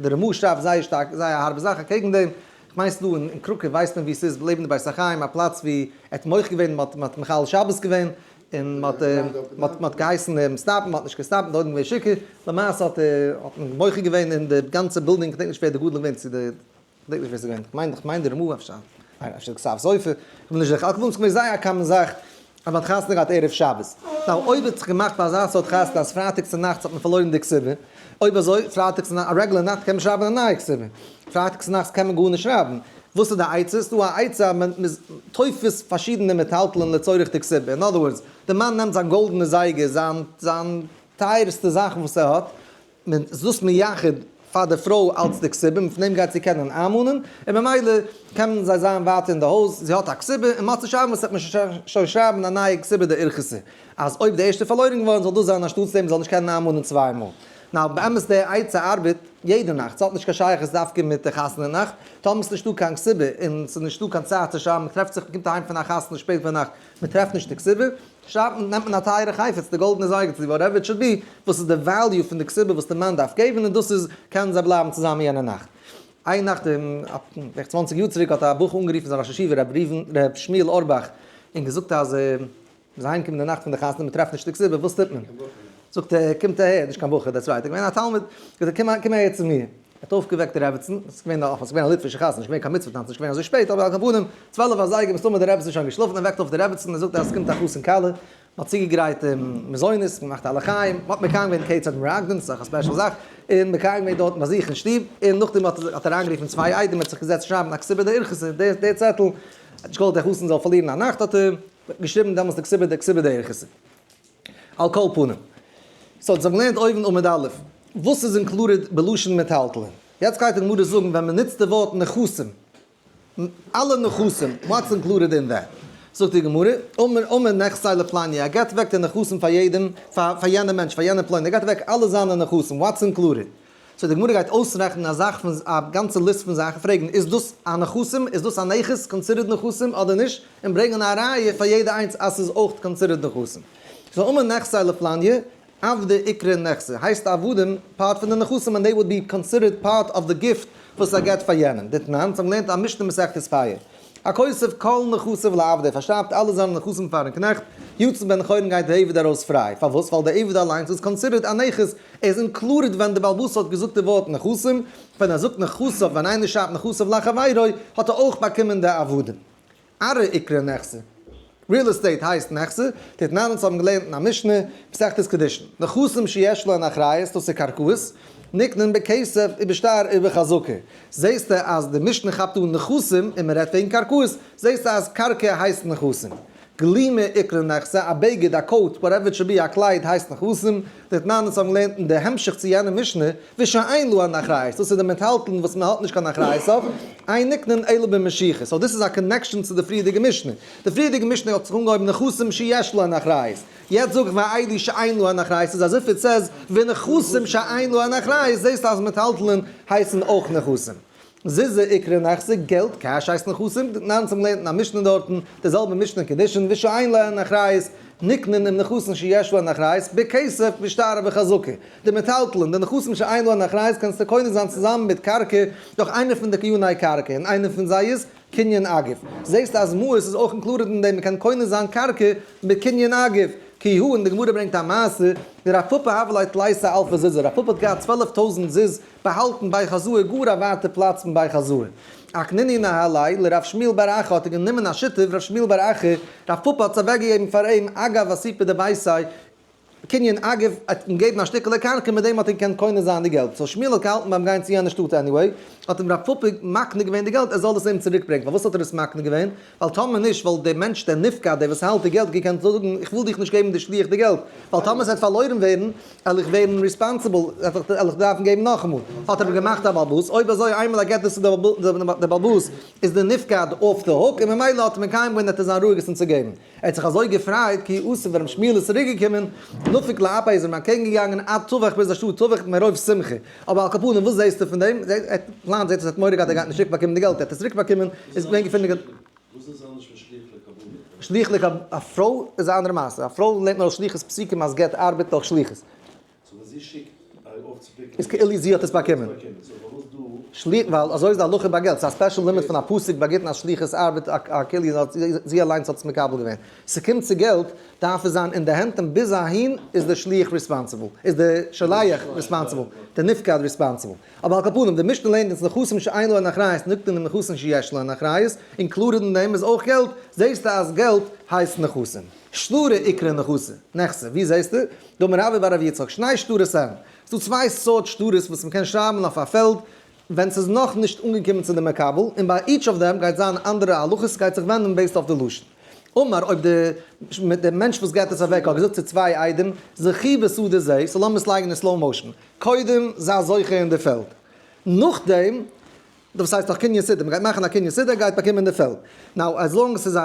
די רמ"א שרייבט זייער שטארק זייער א הארבע זאך אקעגן דעם, כ'מיין ס'דא אין קראקע ווייסט מען ווי ס'איז לעבן די בית החיים א פלאץ ווי ער האט מוחה געווען מען האט מחלל שבת געווען, און מען האט געהייסן אים stop ן, מען האט נישט גע stop ט, דארט געווען שיכור, למעשה האט האט מען מוחה געווען אין די גאנצע בילדינג, כ'דענק נישט ווער די גדול איז געווען, צו די, כ'דענק נישט ווער ס'איז געווען, כ'מיין כ'מיין די רמ"א אפשר, אפשר כתב סופר, איך בין נישט זיכער, על כל פנים ס'איז געווען זייער א common זאך אז מ'האט חתונה געהאט ערב שבת. now אויב האט זיך געמאכט ביי אזא סארט חתונה אז פרייטאג צו נאכטס האט מען פארלוירן די כתובה, אויב אזוי פרייטאג צו נאכטס, א רעגולער נאכט קען מען שרייבן א נייע כתובה, פרייטאג צו נאכטס קען מען גארנישט שרייבן. וואס איז די עצה? ס'דא א עצה אז מען איז תופס פארשידענע מטלטלין לצורך די כתובה, in other words, די מאן נעמט זיין גאלדענע זייגער, זיין זיין טייערסטע זאכן וואס ער האט, מען איז דאס מייחד פאר די פרוי אלץ די כתובה, און פון דעם גייט זי קענען איינמאנען, און ממילא קענען זיי זיין ווייטער אין די הויז, זי האט א כתובה, און מוצאי שבת וועט מען שוין שרייבן א נייע כתובה דאורחתא, אז אויב די ערשטע איז פארלוירן געווארן זאל דאס זיין אנשטאטס דעם, זאל נישט קענען איינמאנען צוויי מאל. now באמת די עצה ארבעט יעדע נאכט, ס'האט נישט קיין שייכות דווקא מיט די חתונה נאכט, טאמער ס'נישטא קיין כתובה און ס'איז נישטא קיין צייט צו שרייבן, מ'טרעפט זיך, מ'קומט אהיים פון א חתונה שפעט ביינאכט, מ'טרעפט נישט די כתובה, שרייבט מען, נעמט מען א טייערע חפץ, די גאלדענע זייגער צו whatever it should be, וואס איז די value פון די כתובה וואס די מאן דארף געבן, און דאס איז, קענען זיי בלייבן צוזאמען יענע נאכט. איין נאכט אין בערך 20 יאר צוריק האט א בחור אנגערופן זיין ראש ישיבה ר' ראובן ר' שמואל אורבאך און געזאגט אז מ'איז אהיימגעקומען די נאכט פון די חתונה מ'טרעפט נישט די כתובה, וואס טוט מען? זאגט ער, קומט אהער, נישט קיין בחור, דער צווייטער, געווען א תלמיד, געזאגט קום קום אהער צו מיר. ער האט אויפגעוועקט די רעבעצן, עס איז געווען עס איז געווען א ליטווישע חתונה, נישט געווען קיין מצוה טאנץ, נישט געווען אזוי שפעט, אבער על כל פנים, 12 אזייגער מסתמא די רעבעצן איז שוין געשלאפן, ער וועקט אויף די רעבעצן און זאגט אז עס קומט א חתן כלה, מען האט צוגעגרייט מזונות, געמאכט א לחיים, מען האט מקיים געווען כיצד מרקדין, ס'איז דאך א special זאך, און מקיים געווען דארטן ביי זיך אין שטוב, און נאכדעם האט ער אריינגערופן צוויי עדים, מען האט זיך געזעצט שרייבן א כתובה דאורחתא, דער צעטל, ער האט נישט געוואלט דער חתן זאל פארלירן א נאכט, האט ער געשריבן דעמאלטס די כתובה, די כתובה דאורחתא. על כל פנים. so אונז האבן געלערנט אויבן עמוד א', וואס איז included בלשון מטלטלין. יעצט גייט די גמרא זאגן ווען מען נוצט די ווארט נכסים, אלע נכסים, what's included in that? זאגט די גמרא, אמר אמר נכסי לפלוני, ער געבט אוועק די נכסים פאר יעדעם, פאר יענעם מענטש, פאר יענעם פלוני, ער געבט אוועק אלע זיינע נכסים, what's included? so די גמרא גייט אויסרעכענען א זאך פון א גאנצע ליסט פון זאכן, פרעגן איז דאס א נכסים, איז דאס א נכס, considered נכסים אדער נישט, און ברענגען א ראיה פאר יעדע איינס אז ס'איז אויך considered נכסים. so אמר נכסי לפלוני, עבדי איקרו נכסי, הייסט עבדים part פון די נכסים and they would be considered part of the gift וואס ער געבט פאר יענעם. דתנן, אונז האבן געלערנט א משנה מסכת פאה. הכותב כל נכסיו לעבדו, ער פארשרייבט אלע זיינע נכסים פארן קנעכט, יצא בן חורין גייט די עבד ארויס פריי, פארוואס? ווייל די עבד אליינס איז considered א נכס, ער איז included ווען די בעל הבית האט געזאגט די ווארט נכסים, ווען ער זאגט נכסיו, ווען איינער שרייבט נכסיו לחבירו, האט ער אויך באקומען די עבדים. ארעא איקרו נכסי, real estate הייסט נכסי, דתנן אונז האבן געלערנט אין א משנה, מסכת קידושין, נכסים שיש להן אחריות, דאס איז קרקעות, נקנין בכסף ובשטר ובחזקה. זעסטו אז די משנה כאפט אן נכסים און מען רעדט וועגן קרקעות, זעסטו אז קרקע הייסט נכסים. גלימא איקרו נכסי, א בגד, א coat, whatever it should be, א קלייד הייסט נכסים. דתנן אונז האבן געלערנט אין די המשך צו יענע משנה, ושאין להן אחריות, דאס איז די מטלטלין וואס מען האט נישט קיין אחריות אויף, אין נקנין אלא במשיכה. so דאס איז א connection צו די פריערדיגע משנה. די פריערדיגע משנה האט זיך אנגעהויבן נכסים שיש להן אחריות. יעצט זאג איך ואלו שאין להן אחריות איז as if it says ונכסים שאין להן אחריות, זעסטו אז מטלטלין הייסן אויך נכסים. זוזי איקרו נכסי, געלט, cash הייסט נכסים, דתנן אונז האבן געלערנט אין א משנה דארטן, די זעלבע משנה אין קידושין, ושאין להן אחריות, נקנין עם נכסים שיש להן אחריות, בכסף, בשטר ובחזקה. די מטלטלין, די נכסים שאין להן אחריות קענסטו קונה זיין צוזאמען מיט קרקע דורך איינע פון די קניני קרקע, און איינע פון זיי איז קנין אגב. זעסט אז מעות איז אויך included אין דעם, מ'קען קונה זיין קרקע מיט קנין אגב. כי הא, און די גמרא ברענגט א מעשה, דרב פפא הוה ליה תליסר אלפי זוזי, רב פפא האט געהאט 12,000 זוז באהאלטן בי חזאי גאר א ווייטע פלאץ פון בי חזאי. אקנינהו ניהליה לרב שמואל בר אחא האט ער גענומען א שותף רב שמואל בר אחא, רב פפא האט עס אוועקגעגעבן פאר אים אגב אסיפא דביתיה, קנין אגב, האט אים געגעבן א שטיקעלע קרקע מיט דעם האט ער געקענט קונה זיין די געלט, so שמואל האט געהאלטן ביים גיין צו יענע שטאט anyway, האט אים רב פפא מקנה געווען די געלט ער זאל עס אים צוריק ברענגען, פארוואס האט ער עס מקנה געווען? ווייל טאמער נישט וואלט דער מענטש דער נפקד דער וואס האלט די געלט געקענט זאגן איך וויל דיך נישט געבן די שליח די געלט, ווייל טאמער עס וועט פארלוירן ווערן על איך ווערן responsible, על איך דארפן געבן נאכאמאל, האט ער אים געמאכט א בעל הבית, אויב אזוי איינמאל ער געבט עס צו די בעל הבית איז די נפקד off the hook און ממילא האט ער מקיים געווען ער האט עס זיין רואיג עס אים צו געבן. ער האט זיך אזוי געפרייט כי אתא ווען ר' שמואל איז צוריק געקומען, נפק לאפיה איז ער אים אנטקעגן געגאנגען עד טבח ביז די שטאט טבח מרוב שמחה. אבער על כל פנים וואס זעסטו פון דעם? פלאן זעט אויס ער האט מורא געהאט ער גייט נישט צוריק באקומען די געלט, ער האט עס צוריק באקומען, איז געווען געפונען די. וואס איז אנדערש פון שליח לקבלה? שליח לקבלה, א פרוי איז א אנדערע מעשה, א פרוי לערנט נאר שליחות פסוקים אז גט ארבעט דורך שליחות. so ווען זי שיקט אויפצופיקן איז כאילו זי האט עס באקומען. so פארוואס דא? שליח, ווייל אזוי איז די הלכה ביי געלט, ס'איז א special לימוד פון א פסוק ביי גיטין אז שליחות ארבעט א כלי זי אליינס האט עס מקבל געווען. ס'קומט צו געלט דארף עס זיין אין די הענט און ביז אהין איז די שליח responsible, איז די שליח responsible, די נפקד responsible. אבער על כל פנים, די משנה לערנט אונז נכסים שאין להן אחריות נקנין עם נכסים שיש להן אחריות, included אין דעם איז אויך געלט, זעסטו אז געלט הייסט נכסים. שטרי איקרי נכסי, נכסי, ווי זעסטו? דאמר רבה בר רב יצחק, שני שטרות הן. ס'דא צוויי סארט שטרות וואס מ'קען שרייבן אויף א פעלד ווען ס'איז נאכנישט אנגעקומען צו די מקבל, און ביי each of them גייט זיין אנדערע הלכות, ס'גייט זיך ווענדן based אויף די לשון. אמר, אויב די מענטש וואס געט עס אוועק האט געזאגט צו צוויי עדים, זכי בשדה זה, so לאמיר עס לייגן אין slow motion, קודם זיי זוכה אין די פעלד, נאכדעם, דאס הייסט דאך קנין שדה, מ'גייט מאכן א קנין שדה, גייט באקומען די פעלד. Now, as long עס איז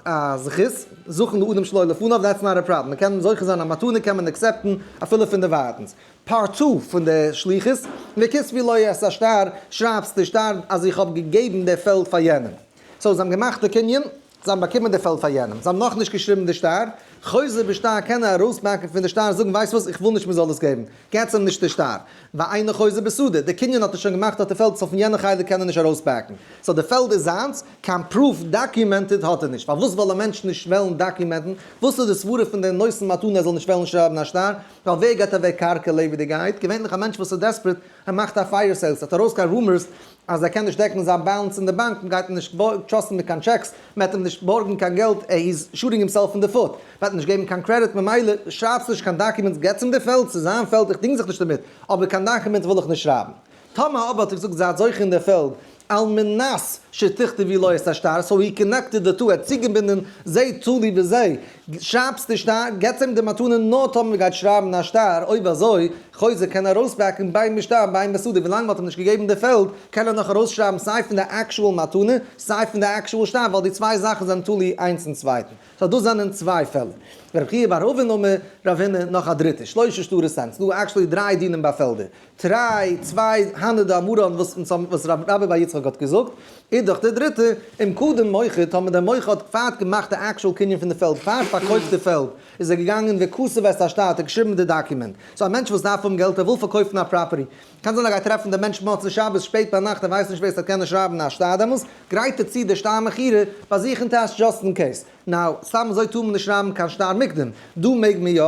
א זכות, זכין לאדם שלא לפניו, that's not a problem. מ'קען זוכה זיין א מתנה קען מען accept ן אפילו פון די ווייטנס. Part two פון די שליחות, וכתבו לו את השטר, שרייבסט די שטר אז איך האב געגעבן די פעלד פאר יענעם. So זיי האבן געמאכט די קנין, זיי האבן באקומען די פעלד פאר יענעם, זיי האבן נאכנישט געשריבן די שטר, חוזר בשטר קען ער ארויסבאקן פון די שטר און זאגן ווייסט וואס איך וויל נישט מען זאל עס געבן, געטס אים נישט די שטר, ואינו חוזר בשדה, די קנין האט ער שוין געמאכט אויף די פעלד so פון יענע חלק קען ער נישט ארויסבעקן, so די פעלד איז זיינס, קיין proof documented האט ער נישט, פארוואס זאל א מענטש נישט וועלן דאקיומענטן, וואס איז די סברה פון די נותן מתנה ער זאל נישט וועלן שרייבן א שטר, ווייל ווער געבט אוועק קרקע לעבעדיגעהייט, געווענליך א מענטש וואס איז desperate, ער מאכט א fire sale, ס'האט ארויס קיין rumors אז ער קען נישט דעקן זיין balance אין די באנק, מ'גייט אים נישט trust ן מיט קיין טשעקס, מ'וועט אים נישט בארגן קיין געלט, ער איז shooting himself אין די foot, מ'וועט אים נישט געבן קיין קרעדיט, ממילא שרייבסט נישט קיין documents, געטס אים די פעלד, ס'איז זיין פעלד, איך דינג זיך נישט דערמיט, אבער קיין document וויל איך נישט שרייבן. טאמער אבער האט ער געזאגט זייט זוכה אין די פעלד, על מנת שתכתבו לו את השטר, so he connected the two, ער האט צוגעבינדען זה תלוי בזה, שרייבסט די שטר, געטס אים די מתנה נאר טאמער מ'גייט שרייבן א שטר, אויב אזוי, חוזר קען ארויסבעקן בין בשטר בין בשדה, ווילאנג מ'האט אים נישט געגעבן די פעלד, קען ער נאך ארויסשרייבן סיי פון די actual מתנה, סיי פון די actual שטר, ווייל די צוויי זאכן זענען תלוי איינס אין צווייטן. So דאס זענען צוויי פעלער. רב חייא בר אבין אמר רב הונא נאך א דריטע, שלשה שטרות הן, ס'דא actually דריי דינים ביי פעלדער. תרי, צוויי, הני דאמרן וואס אונז האבן וואס רבה בר יצחק האט געזאגט, אידך די דריטע, אם קדם מוכר, טאמער דער מוכר האט פארט געמאכט די actual קנין פון די פעלד, פארט פארקויפט די פעלד, איז ער געגאנגען וכתב את השטר האט ער געשריבן די document. So א מענטש וואס דארף האבן געלט ער וויל פארקויפן א property, קען זיין ער גייט טרעפן די מענטש מוצאי שבת שפעט ביינאכט ער ווייסט נישט ווער ס'וועט קענען שרייבן א שטר דעמאלס, גרייט ער צו די שטר מכירה ביי זיך אין טאש just in case. Now, סתם אזוי טאר מען נישט שרייבן קיין שטר מוקדם. דא מעג מען יא,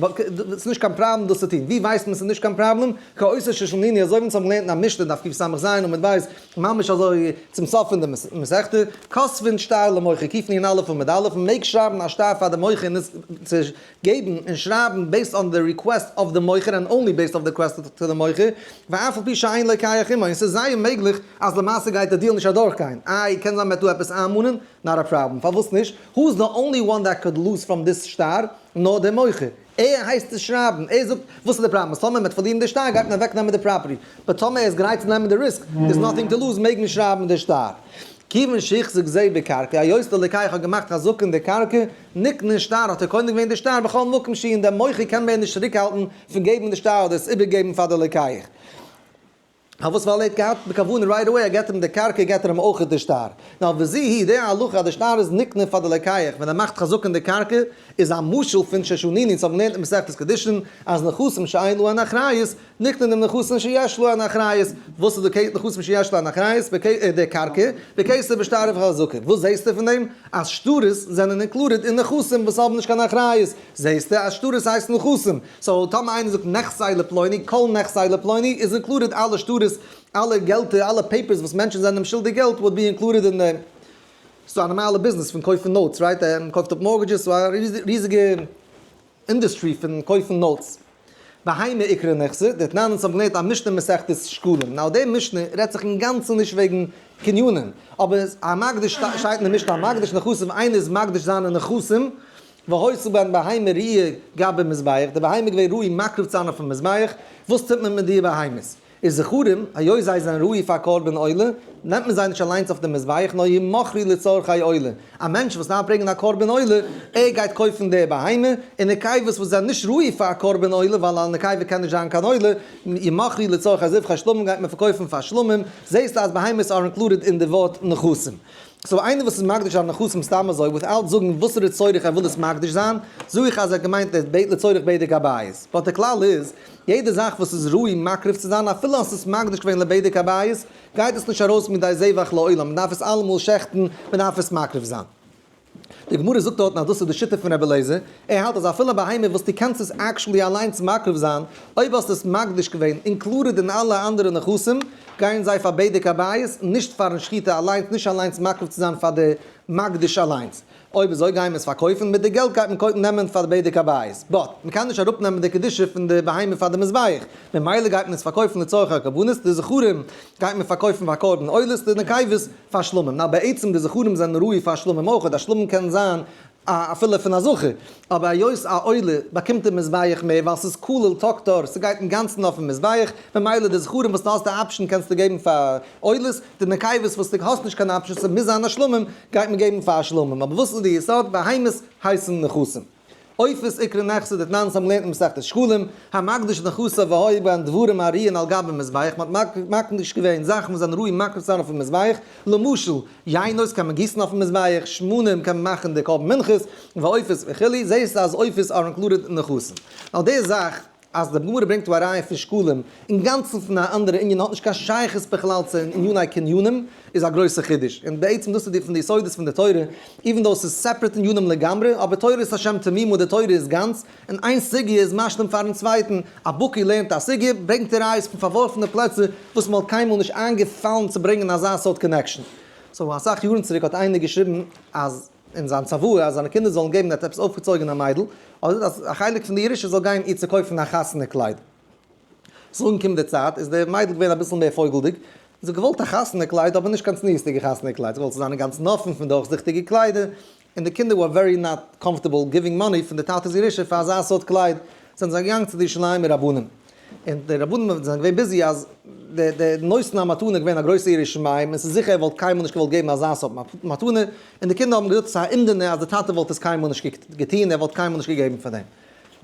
but ס'איז נישט קיין פראבלעם דאס צו טון. ווי ווייסט מען ס'איז נישט קיין פראבלעם? כאותו ששנינו, אזוי ווי אונז האבן געלערנט אין א משנה דף קס"ז עמוד ב', ממש אזוי צום סוף פון די מסכתא, כותבין שטר למוכר, קנ"א עמוד א', מ'מעג שרייבן א שטר פאר די מוכר און עס צו געבן און שרייבן based on the request of the מוכר and only based אויף די request to the מוכר, ואף על פי שאין לוקח עמו, און ס'איז זייער מעגליך אז למעשה גייט די deal נישט אדורכגיין, איי קען זיין מ'וועט דא עפעס איינמאנען, not a problem, פארוואס נישט? Who is the only one that could lose from this שטר? נאר דער מוכר. ער הייסט עס שרייבן, ער זאגט וואס איז די פראבלעם, אז טאמער מ'וועט פארלירן די שטר גייט מען אוועק נעמען די property, but טאמער ער איז גרייט צו נעמען די risk, איז nothing to lose מעג מען שרייבן די שטר. כיוון שהחזיק זה בקרקע, היות דער לוקח האט געמאכט חזקה אין די קרקע, נקנה שטר האט ער קונה געווען די שטר בכל מקום שהוא און דער מוכר קען מער נישט צוריקהאלטן פון געבן די שטר אדער עס איבערגעבן פאר די לוקח. פארוואס? ווייל ער האט געהאט בכוונה right away ער געט אים די קרקע געט ער אים אויך די שטר. נאר וזו היא די הלכה אז די שטר איז נקנה פאר די לוקח ווען ער מאכט חזקה אין די קרקע איז א משל פון ששנינו אונז האבן געלערנט אין מסכת קידושין אז נכסים שאין להן אחריות נקנין עם נכסים שיש להן אחריות וואס איז די נכסים שיש להן אחריות? די קרקע בכסף בשטר ובחזקה וואס זעהסטו פון דעם? אז שטרות זענען included אין נכסים וואס האבן נישט קיין אחריות זעהסטו אז שטרות הייסט נכסים so טאמער איינער זאגט נכסי לפלוני, כל נכסי לפלוני איז included אלע שטרות, אלע געלטער, אלע papers וואס מענטשן זענען אים שולדיג געלט would be included אין דעם. ס'איז א נארמאלע ביזנעס פון קויפן notes, right? מען קויפט אפ mortgages, ס'איז א ריזיגע industry פון קויפן notes. בהמה איקרי נכסי, דתנן אונז האבן געלערנט א משנה אין מסכת שקלים. Now די משנה רעדט זיך אינגאנצן נישט וועגן קנינים, אבער המקדיש שטייט אין די משנה המקדיש נכסיו איינער איז מקדיש זיינע נכסים, והיתה בהן בהמה ראויה גבי מזבח, די בהמה איז געווען ראוי מקריב צו זיין אויפן מזבח, וואס טוט מען מיט די בהמות? איז זכרים, היות זיי זענען ראוי פאר קרבן עולה, נעמט מען זיי נישט אליינס אויף די מזבח, נאר ימכרו לצרכי עולה, א מענטש וואס דארף ברענגען א קרבן עולה, ער גייט קויפן די בהמה, און נקבות וואס זענען נישט ראוי פאר א קרבן עולה, ווייל א נקבה קען נישט זיין קיין עולה, ימכרו לצרכי זבחי שלמים גייט מען פארקויפן פאר שלמים, זעסטו אז בהמות are included אין די ווארט נכסים. So איינער וואס איז מקדיש זיין נכסים סתם אזוי without זאגן וואסערע צורך ער וויל עס מקדיש זיין, זאג איך אז ער האט געמיינט לצורך בדק הבית. But די כלל איז, יעדע זאך וואס איז ראוי מקריב צו זיין אפילו האסט עס מקדיש געווען לבדק הבית, גייט עס נישט ארויס מידי זבח לעולם, מען דארף עס אלעמאל שעכטן, מען דארף עס מקריב זיין. די גמרא זאגט דארטן אז דאס איז די שיטה פון רבי אליעזר, ער האלט אז אפילו א בהמה וואס דו קענסט עס actually אליינס מקריב זיין, אויב האסטו עס מקדיש געווען, included אין אלע אנדערע נכסים, גייען זיי פאר בדק הבית, נישט פארן שחיטה אליינס, נישט אליינס מקריב צו זיין פאר די מקדיש אליינס. אויב אזוי גייען מיר עס פארקויפן, מיט די געלט גייט מען קודם נעמען פאר די בדק הבית. But, מען קען נישט אראפנעמען די קדושה פון די בהמה פאר די מזבח, ממילא גייט מען עס פארקויפן לצורך הקרבנות, די זכרים גייט מען פארקויפן פאר קרבן עולות, די נקבות פאר שלמים. נאר בעצם די זכרים זענען ראוי פאר שלמים אויך, א שלמים קען זיין אפילו פון א זכר, אבער היות א עולה באקומט די מזבח מער ווייל ס'איז כולל תקטר, ס'גייט אינגאנצן אויפן מזבח, ממילא די זכרים וואס דו האסט די option קענסטו געבן פאר עולות, די נקבות וואס דו האסט נישט קיין option ס'מוז זיין א שלמים, גייט מען געבן פאר שלמים. אבער וואס איז די יסוד? בהמות הייסן נכסים. עופות איקרי נכסי דתנן אונז האבן געלערנט אין מסכת שקלים, המקדיש נכסיו והיו בהן דברים הראויין על גבי מזבח, מען האט מקדיש געווען זאכן וואס זענען ראוי מקריב צו זיין אויפן מזבח, למשל, יינות קען מען גיסן אויפן מזבח, שמנים קען מען מאכן די קרבן מנחות, ועופות וכו', זעהסטו אז עופות are included אין נכסים. נאר די זאך אז די גמרא ברענגט דא א ראיה פון שקלים, אינגאנצן פון א אנדערע ענין האט נישט קיין שייכות בכלל צו עניני קנינים, איז א גרויסע חידוש, און בעצם דאס איז די פון די יסודות פון די תורה, even though ס'איז separate ענינים לגמרי, אבער תורת השם תמימה די תורה איז גאנץ, און איין סוגיא איז משלים פארן צווייטן, א בקי לערנט א סוגיא, ברענגט ער ראיות פון פארווארפענע פלעצער וואס מ'וואלט קיינמאל נישט איינגעפאלן צו ברענגען אזא סארט connection. So אסאך יארן צוריק האט איינער געשריבן אז אין זיין צוואה אז זיינע קינדער זאלן געבן ער האט עפעס אויפגעצויגן א מיידל, אדער אז א חלק פון די ירושה זאל גיין איר צו קויפן א חתונה קלייד. ס'איז אנגעקומען די צייט איז די מיידל געווען אביסל מער פויגלדיג, זי האט געוואלט א חתונה קלייד אבער נישט קיין צניעות'דיגע חתונה קלייד, זי געוואלט צו זיין אינגאנצן אפן פון דורכזיכטיגע קליידער, און די קינדער were very not comfortable giving money פון די טאטע'ס ירושה פאר אזא סארט קלייד, זענען זיי געגאנגען צו די ירושלימ'ער רבנים, און די רבנים זענען געווען busy אז די די נותן המתנה איז געווען א גרויסע ירא שמים און ס'איז זיכער ער וואלט קיינמאל נישט געוואלט געבן אזא סארט מתנה, און די קינדער האבן געזאגט ס'איז א אומדנא אז די טאטע וואלט עס קיינמאל נישט געטון, ער וואלט קיינמאל נישט געגעבן פאר דעם.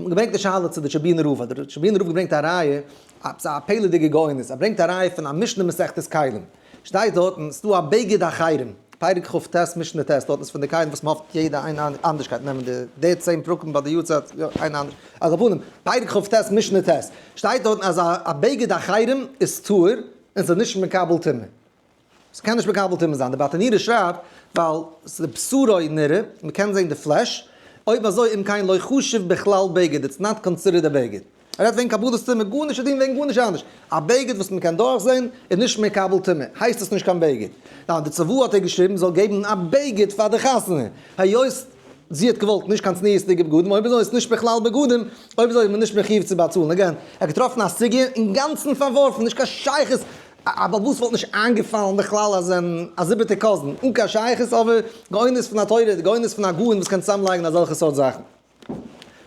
געברענגט די שאלה צו די טשעבינער רב, האט דער טשעבינער רב געברענגט א ראיה, עפעס א פלא'דיגע גאונות, ער ברענגט א ראיה פון א משנה מסכת כלים, שטייט דארטן, ס'דא א בגד אחרים, פרק כ"ט משנה ט', דארטן איז פון די כלים וואס מ'האפט יעדע איין אנדערשקייט, נעמען די די 10 פרקים ביי די יארצייט, יא, איין אנדערש, על כל פנים, פרק כ"ט משנה ט', שטייט דארטן אז א בגד אחרים איז טהור, און ס'איז נישט מקבל טומאה. ס'קען נישט מקבל טומאה זיין, די ברטנורא שרייבט ווייל ס'איז בשרו נראה, מ'קען זען די פלייש, אויב אזוי אם כן לא חשוב בכלל בגד, it's not considered א בגד. ער רעדט וועגן קבלת טומאה, גארנישט צו טון וועגן גארנישט אנדערש. א בגד וואס מ'קען דורכזען איז נישט מקבל טומאה, הייסט עס נישט קיין בגד. ניין, די צוואה האט ער געשריבן זאל געבן א בגד פאר די חתונה, היות זי האט געוואלט נישט קיין צניעות'דיגע בגדים, אויב אזוי איז עס נישט בכלל בגדים, אויב אזוי איז מען נישט מחיוב צו באצאלן. Again, ער האט געטראפן א סוגיא אינגאנצן פארווארפן, נישט קיין שייכות אבער וואס וואלט נישט איינגעפאלן בכלל אז א זיבעטע cousin, אן קיין שייכות, אבער גאונות פון א תורה, גאונות פון א גאון וואס קען צוזאמלייגן אזעלכע סארט זאכן.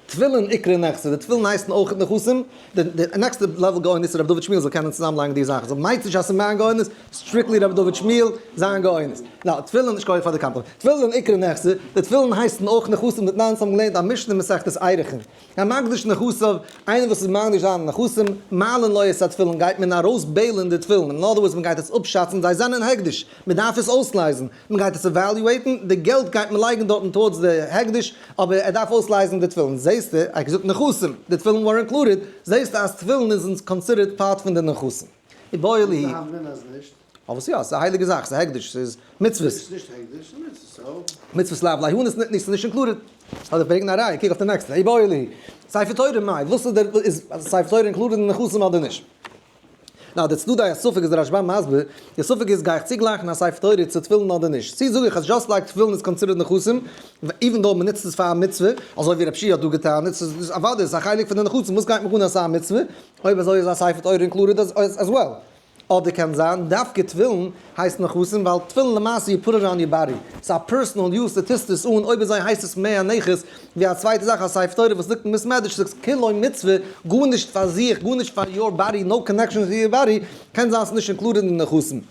תפילין איקרי נכסי, די תפילין הייסן אויך נכסים, די נעקסטע level גאונות איז רבי דוד שמואל זאל קענען צוזאמלייגן די זאכן, so מיינט נישט אז ס'איז מיין גאונות, strictly רבי דוד שמואל זיין גאונות. נאו, תפילין, נישט כח פאר די קאמפלימענט. תפילין איקרי נכסי, די תפילין הייסן אויך נכסים, דתנן אונז האבן געלערנט א משנה מסכת ערכין. המקדיש נכסיו, איינער וואס איז מקדיש זיינע נכסים, מעלין לו את התפילין, גייט מען ארויס בעיל'ן די תפילין, אין other words מען גייט עס אפשאצן, זיי זענען הקדש, מען דארף עס אויסלייזן, מען גייט עס evaluate ן, די געלט גייט מען לייגן דארטן towards די הקדש, אבער ער דארף אויסלייזן די תפילין, זעסטו, ער האט געזאגט נכסים, די תפילין were included, זעסטו אז תפילין איז considered part פון די נכסים. איבעיא להו. אבער ס'יא, ס'איז א הייליגע זאך, ס'איז הקדש, ס'איז מצוות. ס'איז נישט הקדש, ס'איז מצוות, so. מצוות לאו ליהנות ניתנו, ס'איז נישט included. אדער ברענגן א ראיה, קוק אויף די נעקסטע, איבעיא להו. ספר תורה מאי, וואס איז דער, איז ספר תורה included אין נכסים אדער נישט? נאר די צדדי הספק איז דער רשב"ם מסביר, די ספק איז גיי איך צוגלייכן א ספר תורה צו תפילין אדער נישט? צו זאג איך אז just like תפילין איז considered נכסים, even though מ'נוצט עס פאר א מצוה, אזוי ווי רב שיע האט דא געטענה'ט, ס'איז אוודאי ס'איז א חלק פון די נכסים, וואס גייט מיך אן אז ס'איז א מצוה? אויב אזוי איז א ספר תורה included as well. אדער קען זיין דווקא תפילין הייסט נכסים ווייל תפילין למעשה you put it on your body, ס'איז א personal use דו טוסט עס אן, אויב אזוי הייסט עס מער א נכס ווי א צווייטע זאך א ספר תורה וואס ליגט אין בית מדרש זאגסט כולו מצוה גארנישט פאר זיך גארנישט פאר your body no connection to your body, קען זיין ס'איז נישט included אין נכסים.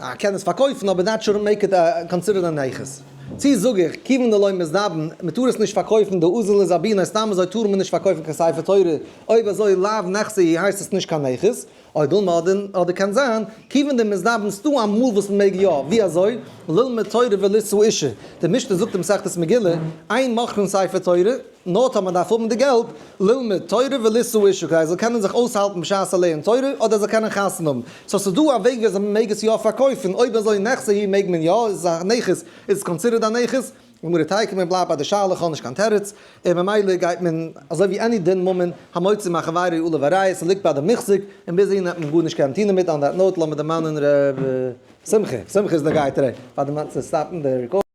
אה, קען עס פארקויפן אבער that shouldn't make it considered א נכס. צי זאג איך, כיוון דלא מזדבן, מען טאר עס נישט פארקויפן, דאזיל לזביניה, סתם אזוי טאר מען נישט פארקויפן קיין ספר תורה, אויב אזוי לאו נכסה הוא הייסט עס נישט קיין נכס, או דילמא אדער קען זיין, כיוון דמזדבן ס'דא אמאל וואס מען מעג יא, ווי אזוי? ללמוד תורה ולישא אישה, די משנה זאגט אין מסכת מגילה, אין מוכרין ספר תורה, נאר טאמער מען דארף האבן די געלט, ללמוד תורה ולישא אישה, כדי ער זאל קענען זיך אויסהאלטן בשעת ער לערנט תורה, אדער ער זאל קענען חתונה האבן. so ס'איז דא א וועג ווי אזוי מען מעג עס יא פארקויפן, אויב אזוי נכסה הוא מעג מען יא, איז א נכס, איז considered א נכס, גמרא תיקו מען בלייבט ביי די שאלה, כ'האב נישט קיין תירוץ, און ממילא גייט מען אזוי ווי any דין ממון המוציא מחבירו עליו הראיה, ס'ליגט ביי די מוחזק, און ביז אהין האט מען גארנישט קענען טון דערמיט, on that note לאמיר דערמאנען ר' שמחה, שמחה איז די גייט ר' פאר די מצוה stop ן די record.